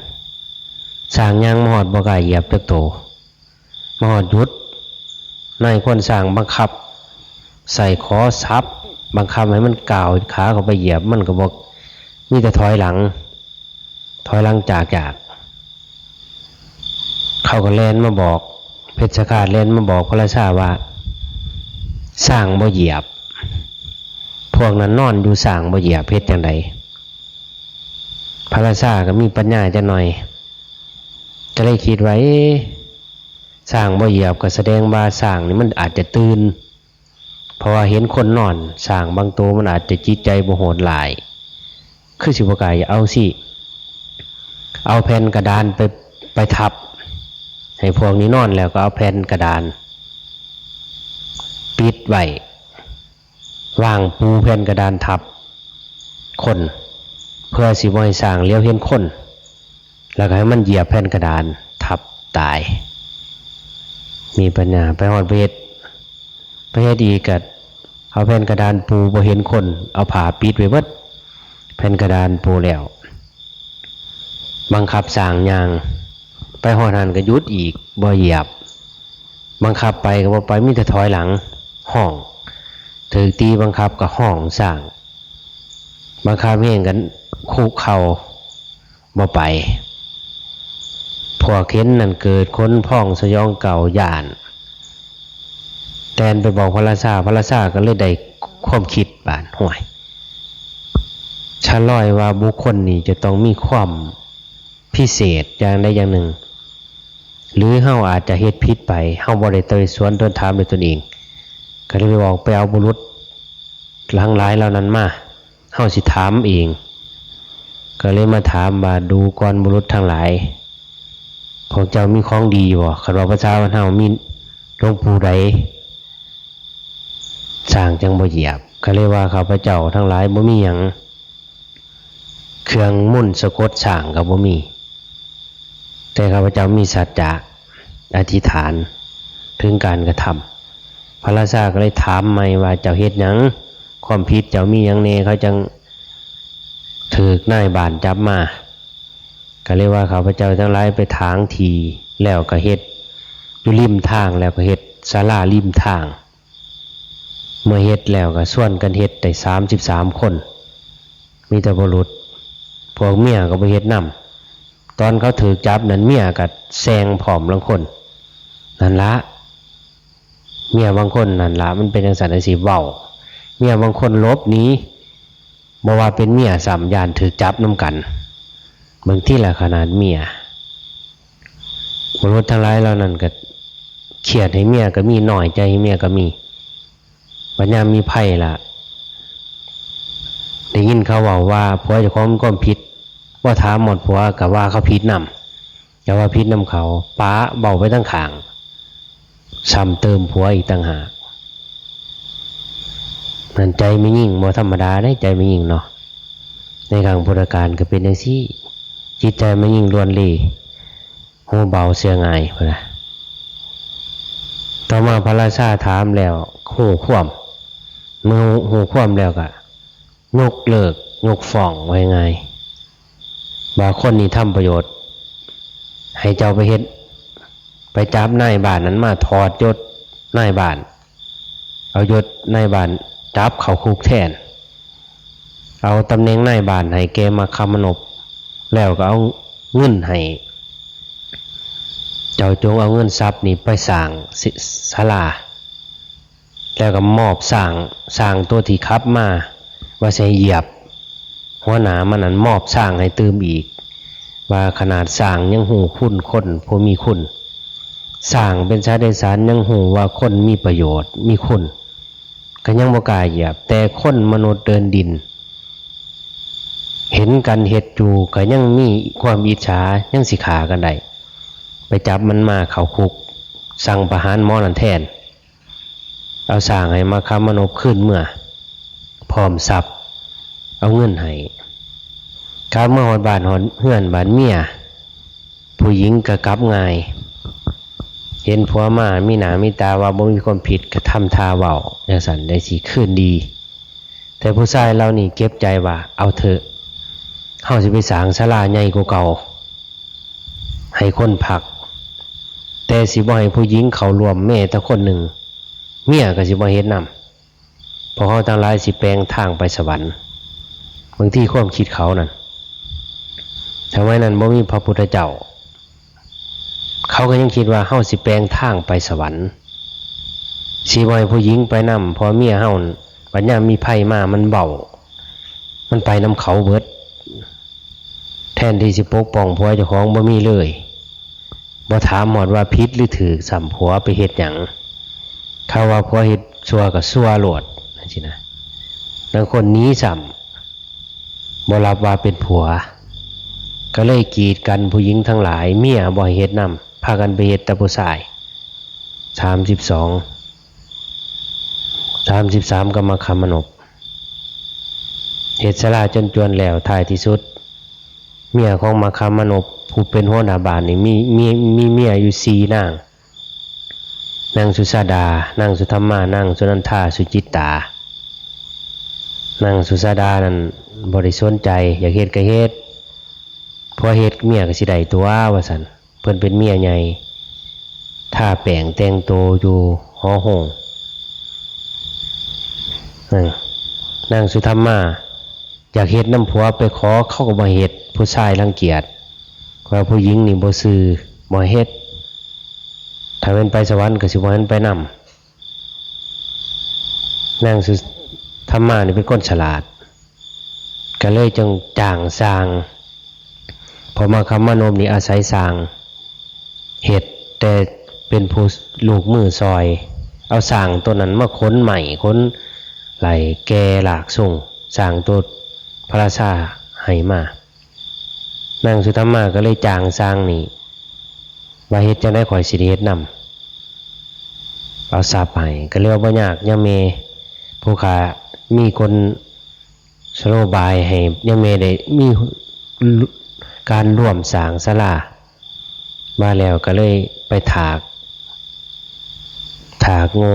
ช้างย่างมาฮอดบ่กล้าเหยียบจักโต มาฮอดหยุด นายขวัญช้างบังคับ ใส่ขอสับ บังคับให้มันก้าวขาเข้าไปเหยียบ มันก็บ่ มีแต่ถอยหลัง ถอยหลังจากจาก เขาก็แล่นมาบอก เพชฌฆาตแล่นมาบอกพระราชาว่า ช้างบ่เหยียบ พวกนั้นนอนอยู่ ช้างบ่เหยียบ เฮ็ดจั่งใด พระราชาก็มีปัญญาจักหน่อย ก็เลยคิดว่า เอ๊ะ ช้างบ่เหยียบก็แสดงว่าช้างนี่มันอาจจะตื่น เพราะว่าเห็นคนนอน ช้างบางตัวมันอาจจะจิตใจบ่โหดร้าย คือสิบ่กล้าเอาสิ เอาแผ่นกระดานไป ไปทับ ให้พวกนี้นอนแล้วก็เอาแผ่นกระดาน ปิดไว้ วางปูแผ่นกระดานทับคน เพื่อสิบ่ให้ช้างเหลียวเห็นคน แล้วก็ให้มันเหยียบแผ่นกระดานทับตาย มีปัญญา ไปฮอดไปเฮ็ด ไปเฮ็ดอีกก็เอาแผ่นกระดานปู บ่เห็นคน เอาผ้าปิดไว้เบิด แผ่นกระดานปูแล้ว บังคับช้างย่าง ไปฮอดหั้นก็หยุดอีก บ่เหยียบ บังคับไปก็บ่ไป มีแต่ถอยหลัง ฮ้อง ถูกตีบังคับก็ฮ้องช้าง บังคับแฮงก็คุกเข่า บ่ไป พวกเห็นนั่นเกิดขนพองสยองเกาย้าน แล่นไปบอกพระราชา พระราชาก็เลยได้ความคิดบาด ห้วย ชะล่อยว่าบุคคลนี้จะต้องมีความพิเศษอย่างใดอย่างหนึ่ง หรือเฮาอาจจะเฮ็ดผิดไป เฮาบ่ได้ไต่สวนทวนถามด้วยตนเอง ก็เลยไปบอก ไปเอาบุรุษทั้งหลายเหล่านั้นมา เฮาสิถามเอง ก็เลยมาถามว่า ดูก่อนบุรุษทั้งหลาย พวกเจ้ามีของดีบ่ คันว่าภาษาบ้านเฮามีหลวงปู่ใด ช้างจั่งบ่เหยียบ ก็เลยว่า ข้าพเจ้าทั้งหลายบ่มีหยัง เครื่องมนต์สะกดช้างก็บ่มี แต่ข้าพเจ้ามีสัจจะอธิษฐานถึงการกระทำ พระราชาก็เลยถามใหม่ว่า เจ้าเฮ็ดหยัง ความผิดเจ้ามีหยังแน่ เขาจั่งถูกนายบ้านจับมา ก็เลยว่า ข้าพเจ้าทั้งหลายไปถางที่ แล้วก็เฮ็ดอยู่ริมทาง แล้วก็เฮ็ดศาลาริมทาง เมื่อเฮ็ดแล้วก็ชวนกันเฮ็ดได้สามสิบสามคน มีแต่บุรุษ พวกเมียก็บ่เฮ็ดนำ ตอนเขาถูกจับนั่นเมียก็แซงพร้อมลางคน นั่นละ เมียบางคนนั่นละ มันเป็นจั่งซั้นจั่งซี้ เว้า เมียบางคนหลบหนี บ่ว่าเป็นเมียซ้ำ ย้านถูกจับนำกัน เบิ่งติล่ะ ขนาดเมีย บุรุษทั้งหลายเหล่านั้นก็เครียดให้เมียก็มี น้อยใจให้เมียก็มี บัดยามมีภัยล่ะ ได้ยินเขาเว้าว่าผัวเจ้าของมีความผิด บ่ถามฮอดผัวก็ว่าเขาผิดนำ ก็ว่าผิดนำเขา ปะเว้าไปทางข้าง ซ้ำเติมผัวอีกต่างหาก นั่นใจแม่หญิงบ่ธรรมดาเด้ ใจแม่หญิงเนาะ ในครั้งพุทธกาลก็เป็นจั่งซี้ จิตใจแม่หญิงล้วนเล หูเบาเชื่อง่ายพุ้นนะ ต่อมาพระราชาถามแล้วฮู้ความ เมื่อฮู้ความแล้วก็ยกเลิก ยกฟ้อง ว่าง่ายๆ ว่าคนนี้ทำประโยชน์ ให้เจ้าไปเฮ็ด ไปจับนายบ้านนั้นมา ถอดยศนายบ้าน เอายศนายบ้านจับเข้าคุกแทน เอาตำแหน่งนายบ้านให้แก่มัคคมนพ แล้วก็เอาเงินให้ เจ้าจงเอาเงินทรัพย์นี้ไปสร้างศ- ศาลา แล้วก็มอบช้าง ช้างตัวที่ขับมา ว่าสิให้เหยียบหัวหน้ามันนั้น มอบช้างให้ตื่มอีก ว่าขนาดช้างยังฮู้คุณคนผู้มีคุณ ช้างเป็นสัตว์เดรัจฉานยังฮู้ว่าคนมีประโยชน์ มีคุณ ก็ยังบ่กล้าเหยียบ แต่คนมนุษย์เดินดิน เห็นกันเฮ็ดอยู่ก็ยังมีความอิจฉา ยังสิฆ่ากันได้ ไปจับมันมาเข้าคุก สั่งประหารหมอนั่นแทน เอาช้างให้มัคคมนพคืนเมือ พร้อมทรัพย์ เอาเงินให้ กลับมาฮอดบ้านฮอดเฮือนบ้านเมีย ผู้หญิงก็กลับง่าย เห็นผัวมามีหน้ามีตาว่าบ่มีความผิดก็ทำท่าเว้าจั่งซั้นได้สิคืนดี แต่ผู้ชายเหล่านี้เก็บใจว่า เอาเถอะ เฮาสิไปสร้างศาลาใหญ่กว่าเก่า ให้คนพัก แต่สิบ่ให้ผู้หญิงเข้าร่วมแม้แต่คนหนึ่ง เมียก็สิบ่เฮ็ดนำ พวกเฮาทั้งหลายสิแปลงทางไปสวรรค์ บางทีความคิดเขานั่น สมัยนั้นบ่มีพระพุทธเจ้า เขาก็ยังคิดว่าเฮาสิแปลงทางไปสวรรค์ สิบ่ให้ผู้หญิงไปนำ เพราะเมียเฮานั่น บัดยามมีภัยมามันเบา มันไปนำเขาเบิด แทนที่สิปกป้องผัวเจ้าของบ่มีเลย บ่ถามฮอดว่าผิดหรือถูก ซ้ำผัวไปเฮ็ดหยัง เขาว่าผัวเฮ็ดชั่วก็ชั่วโลด จั่งซี้นะ ลางคนหนีซ้ำ บ่รับว่าเป็นผัว ก็เลยกีดกันผู้หญิงทั้งหลาย เมียบ่ให้เฮ็ดนำ พากันไปเฮ็ดแต่ผู้ชาย สามสิบสอง สามสิบสาม ก็มัคคมนพ เฮ็ดศาลาจนจวนแล้ว ท้ายที่สุด เมียของมัคคมนพผู้เป็นหัวหน้าบ้านนี่มี มี มีเมียอยู่สี่นาง นางสุชาดา นางสุธรรมา นางสุนันทา สุจิตตา นางสุชาดานั่นบ่ได้สนใจ อยากเฮ็ดก็เฮ็ด ผัวเฮ็ดเมียก็สิได้ตั๋ว ว่าซั่น เพิ่นเป็นเมียใหญ่ ทาแป้งแต่งตัวอยู่หอโฮง นาง นางสุธรรมา อยากเฮ็ดนำผัว ไปขอเขาก็บ่เฮ็ด ผู้ชายรังเกียจ ว่าผู้หญิงนี่บ่ซื่อ บ่เฮ็ด ถ้าแม่นไปสวรรค์ก็สิบ่ให้ไปนำ นางสุธรรมานี่เป็นคนฉลาด ก็เลยจั่งจ้างช่าง เพราะมัคคมนพนี่อาศัยช่างเฮ็ด แต่เป็นผู้ลูกมือซอย เอาช่างตัวนั้นมาขนไม้ ขนไล่แก่ลากซุง ช่างตัว พระราชาให้มา นางสุธรรมาก็เลยจ้างช่างนี่ ว่าเฮ็ดจั่งใด๋ข้อยสิได้เฮ็ดนำ เอาทรัพย์ให้ ก็เลยว่าบ่ยาก ยาแม่ผู้ข้ามีกลโสโลบายให้ยาแม่ได้มีการร่วมสร้างศาลา ว่าแล้วก็เลยไปถาก ถากโง่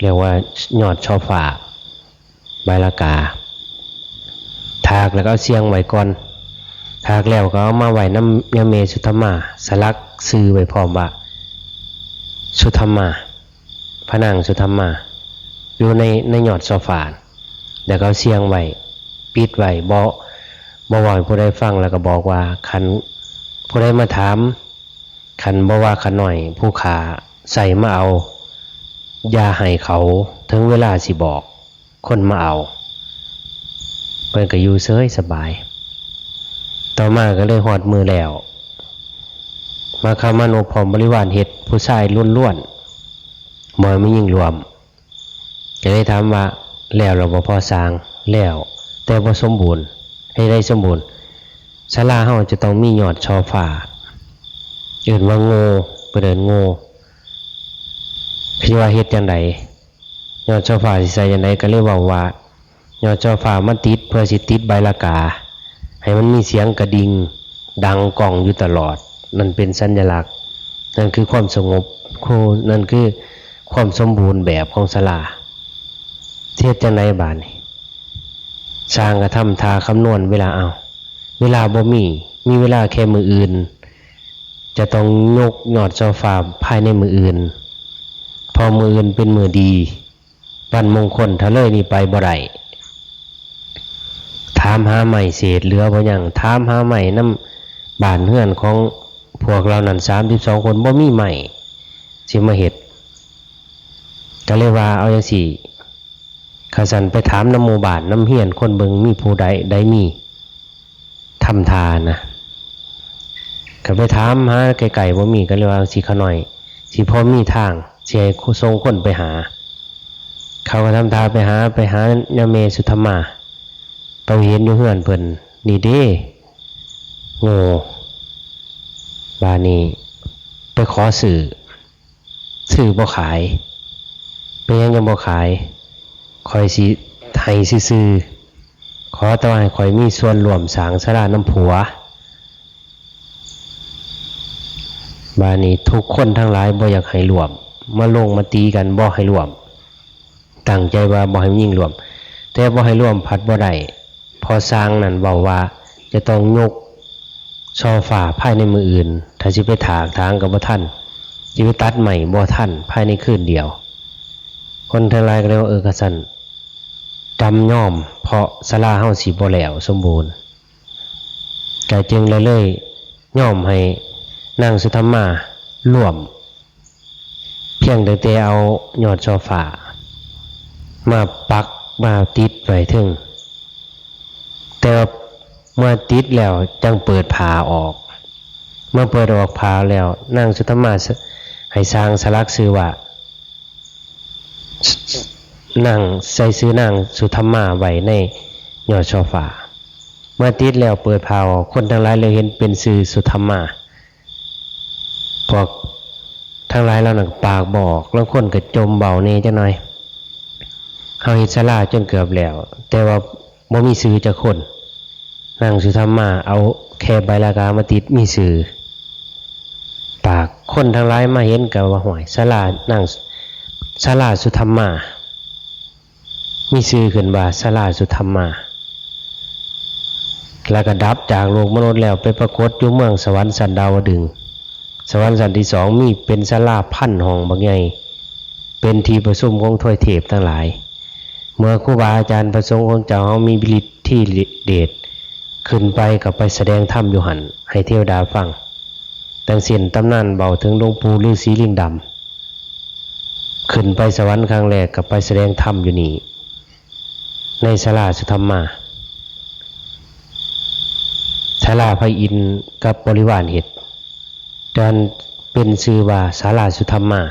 เรียกว่ายอดชอฟ้า ใบละกา ถากแล้วก็เอาเสียงไว้ก่อน ถากแล้วก็เอามาไว้นำยาแม่สุธรรมา สลักชื่อไว้พร้อมว่า สุธรรมา พระนางสุธรรมา อยู่ใน ในยอดชอฟ้า แล้วก็เอาเสียงไว้ ปิดไว้ บ่ บ่เว้าให้ผู้ใดฟัง แล้วก็บอกว่า คันผู้ใดมาถาม คันบ่ว่าข้าน้อยผู้ข้าใส่มาเอา อย่าให้เขา ถึงเวลาสิบอกคนมาเอา เพิ่นก็อยู่เฉยสบาย ต่อมาก็เลยฮอดมื้อแล้ว มาคามานุพร้อมบริวารเฮ็ดผู้ชายล้วนๆ บ่ให้มีหญิงร่วม ก็เลยถามว่า แล้วล่ะบ่พ่อช่าง แล้ว แต่บ่สมบูรณ์ ให้ได้สมบูรณ์ ศาลาเฮาจะต้องมียอดชอฟ้า เอิ้นว่าโง่ เพิ่นเอิ้นโง่ ที่ว่าเฮ็ดจั่งใด๋ ยอดชอฟ้าสิใส่จั่งใด๋ ก็เลยเว้าว่า ยอดชอฟ้ามาติด เพื่อสิติดใบละกา ให้มันมีเสียงกระดิ่งดังก้องอยู่ตลอด นั่นเป็นสัญลักษณ์ นั่นคือความสงบ โค นั่นคือความสมบูรณ์แบบของศาลา สิเฮ็ดจั่งใด๋บาดนี้ ช่างก็ทำท่าคำนวณเวลา เอา เวลาบ่มี มีเวลาแค่มื้ออื่น จะต้องยกยอดชอฟ้าภายในมื้ออื่น เพราะมื้ออื่นเป็นมื้อดี วันมงคล ถ้าเลยนี้ไปบ่ได้ ถามหาไม้เศษเหลือบ่ยัง ถามหาไม้นำบ้านเฮือนของพวกเหล่านั้น สามสิบสองคน บ่มีไม้สิมาเฮ็ด ก็เลยว่า เอาจั่งซี้ คันซั้นไปถามนำหมู่บ้านนำเฮือนคนเบิ่ง มีผู้ใด ใดมี ทำท่านะ ก็ไปถามหาใกล้ๆ บ่มี ก็เลยว่า สิข้าน้อย สิพอมีทาง สิให้ส่งคนไปหา เขาก็ทำท่าไปหา ไปหายาแม่สุธรรมา ไปเห็นอยู่เฮือนเพิ่น นี่เด้ โง่ บาดนี้ไปขอซื้อ ซื้อบ่ขาย เป็นหยังยังบ่ขาย ข้อยสิให้ซื่อๆ ขอแต่ว่าให้ข้อยมีส่วนร่วมสร้างศาลานำผัว บาดนี้ทุกคนทั้งหลายบ่อยากให้ร่วม มาลงมาตีกันบ่ให้ร่วม ตั้งใจว่าบ่ให้มีหญิงร่วม แต่บ่ให้ร่วมผัดบ่ได้ เพราะช่างนั่นเว้าว่าจะต้องยกซอฟ้าภายในมื้ออื่น ถ้าสิไปถากถางก็บ่ทัน สิไปตัดไม้บ่ทันภายในคืนเดียว คนทั้งหลายก็เลยว่า เออ คันซั้นจำยอม เพราะศาลาเฮาสิบ่แล้วสมบูรณ์ ก็จึงเลย เลยยอมให้นางสุธรรมาร่วม เพียงแต่แต่เอายอดซอฟ้ามาปักมาติดไว้เทิง แต่ว่าเมื่อติดแล้วจั่งเปิดผ้าออก เมื่อเปิดออกผ้าแล้ว นางสุธรรมาให้ช่างสลักชื่อว่า นาง ใส่ชื่อนางสุธรรมาไว้ในยอดซอฟ้า เมื่อติดแล้วเปิดผ้าออก คนทั้งหลายเลยเห็นเป็นชื่อสุธรรมา พวกทั้งหลายเหล่านั้นก็ปากบ่ออก ลางคนก็จ่มเว้าแหน่จักหน่อย เฮาเฮ็ดศาลาจนเกือบแล้ว แต่ว่าบ่มีชื่อจักคน นางสุธรรมาเอาแค่ใบละกามาติดมีชื่อ ปากคนทั้งหลายมาเห็นก็ว่า ห้วย ศาลานาง ศาลาสุธรรมา มีชื่อขึ้นว่าศาลาสุธรรมา แล้วก็ดับจากโลกมนุษย์แล้วไปปรากฏอยู่เมืองสวรรค์ชั้นดาวดึงส์ สวรรค์ชั้นที่สอง มีเป็นศาลาพันห้องบักใหญ่ เป็นที่ประชุมของทวยเทพทั้งหลาย เมื่อครูบาอาจารย์พระสงฆ์ของเจ้าเฮามีฤทธิเดช ขึ้นไปก็ไปแสดงธรรมอยู่หั่น ให้เทวดาฟัง ดังเช่นตำนานเว้าถึงหลวงปู่ฤาษีลิงดำ ขึ้นไปสวรรค์ครั้งแรกก็ไปแสดงธรรมอยู่นี่ ในศาลาสุธรรมา ศาลาพระอินทร์กับบริวารเฮ็ด จนเป็นชื่อว่าศาลาสุธรรมา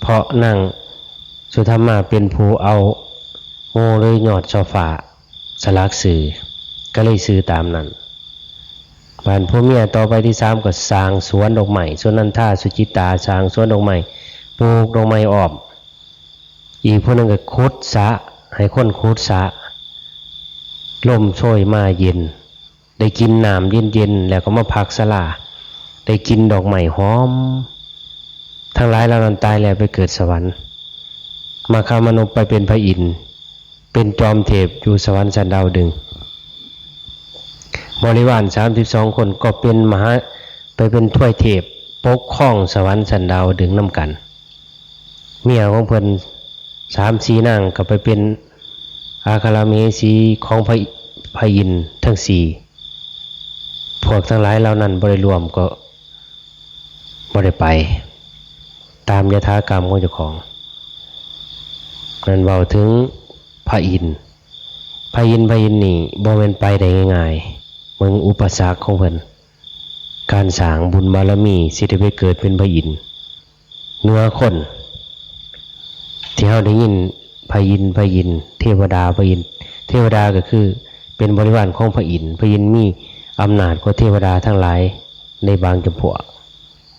เพราะนางสุธรรมาเป็นผู้เอาโง่หรือยอดซอฟ้าสลักชื่อ ก็เลยชื่อตามนั้น บาดผัวเมียต่อไปที่สามก็สร้างสวนดอกไม้ สุนันทา สุจิตา สร้างสวนดอกไม้ ปลูกดอกไม้อ้อม อีกผู้หนึ่งก็ขุดสระ ให้คนขุดสระ ลมโชยมาเย็น ได้กินน้ำเย็นๆ แล้วก็มาพักศาลา ได้กินดอกไม้หอม ทั้งหลายเหล่านั้นตายแล้วไปเกิดสวรรค์ มาคามนพไปเป็นพระอินทร์ เป็นจอมเทพอยู่สวรรค์ชั้นดาวดึงส์ บริวารสามสิบสองคนก็เป็นมหา ไปเป็นทวยเทพปกครองสวรรค์ชั้นดาวดึงส์นำกัน เมียของเพิ่นสามสี่นางก็ไปเป็นอาคาราเหสีของพระ พระอินทร์ทั้งสี่ พวกทั้งหลายเหล่านั้นบ่ได้ร่วมก็บ่ได้ไป ตามยถากรรมของเจ้าของ นั่นเว้าถึงพระอินทร์ พระอินทร์ พระอินทร์นี่บ่แม่นไปได้ง่ายๆ เบิ่งอุปสรรคของเพิ่น การสร้างบุญบารมีสิได้ไปเกิดเป็นพระอินทร์ เหนือคน ที่เฮาได้ยินพระอินทร์ พระอินทร์ เทวดา พระอินทร์ เทวดาก็คือเป็นบริวารของพระอินทร์ พระอินทร์มีอำนาจกว่าเทวดาทั้งหลายในบางจำพวก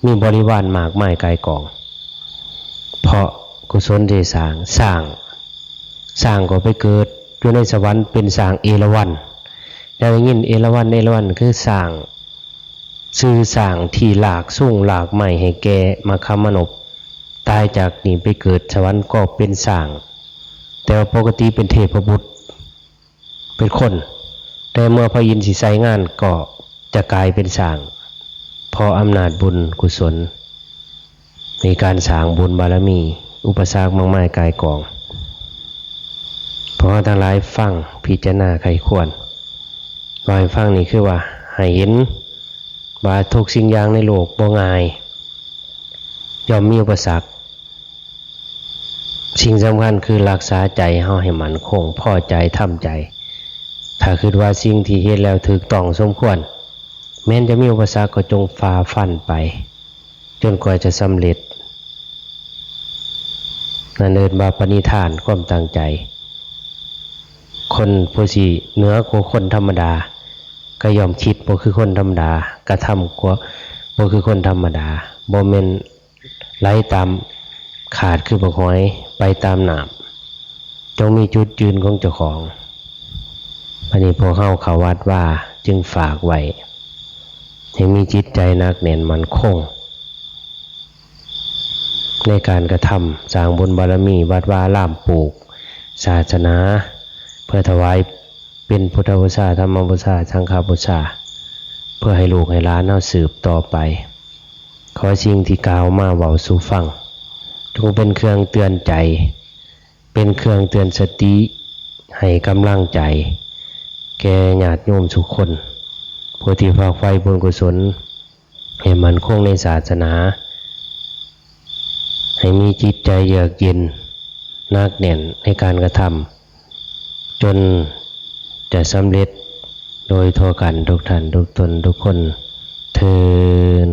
มีบริวารมากมายกายกอง เพราะกุศลที่สร้าง สร้าง สร้างก็ไปเกิดอยู่ในสวรรค์เป็นช้างเอราวัณ แล้วได้ยินเอราวัณ เอราวัณคือช้าง ชื่อช้างที่ลากซุงลากไม้ให้แก่มาคามนพ ตายจากนี้ไปเกิดสวรรค์ก็เป็นช้าง แต่ว่าปกติเป็นเทพบุตร เป็นคน แต่เมื่อพระอินทร์สิใช้งานก็จะกลายเป็นช้าง เพราะอำนาจบุญกุศล มีการสร้างบุญบารมี อุปสรรคมากมายกายกอง พวกเราทั้งหลายฟังพิจารณาใคร่ครวญ ว่าให้ฟังนี่คือว่าให้เห็นว่าทุกสิ่งอย่างในโลกบ่ง่าย ย่อมมีอุปสรรค สิ่งสำคัญคือรักษาใจเฮาให้มั่นคง พอใจ ทำใจ ถ้าคิดว่าสิ่งที่เฮ็ดแล้วถูกต้องสมควร แม้นจะมีอุปสรรคก็จงฝ่าฟันไป จนกว่าจะสำเร็จ นั่นเอิ้นว่าปณิธาน ความตั้งใจ คนผู้สิเหนือกว่าคนธรรมดา ก็ย่อมคิดบ่คือคนธรรมดา กระทำกว่าบ่คือคนธรรมดา บ่แม่นไหลตามขาดคือบักหอย ไปตามน้ำ จงมีจุดยืนของเจ้าของ อันนี้พวกเฮาเข้าวัดวาจึงฝากไว้ ให้มีจิตใจหนักแน่นมั่นคง ในการกระทำสร้างบุญบารมี วัดวาอาราม ปลูกศาสนา เพื่อถวายเป็นพุทธบูชา ธรรมบูชา สังฆบูชา เพื่อให้ลูกให้หลานเฮาสืบต่อไป ขอสิ่งที่กล่าวมาเว้าสู่ฟัง จงเป็นเครื่องเตือนใจ เป็นเครื่องเตือนสติ ให้กำลังใจ แก่ญาติโยมทุกคน ผู้ที่ฝากใฝ่บุญกุศล ให้มั่นคงในศาสนา ให้มีจิตใจเยือกเย็น หนักแน่นในการกระทำ จนจะสำเร็จโดยทั่วกันทุกท่านทุกตนทุกคน เทอญ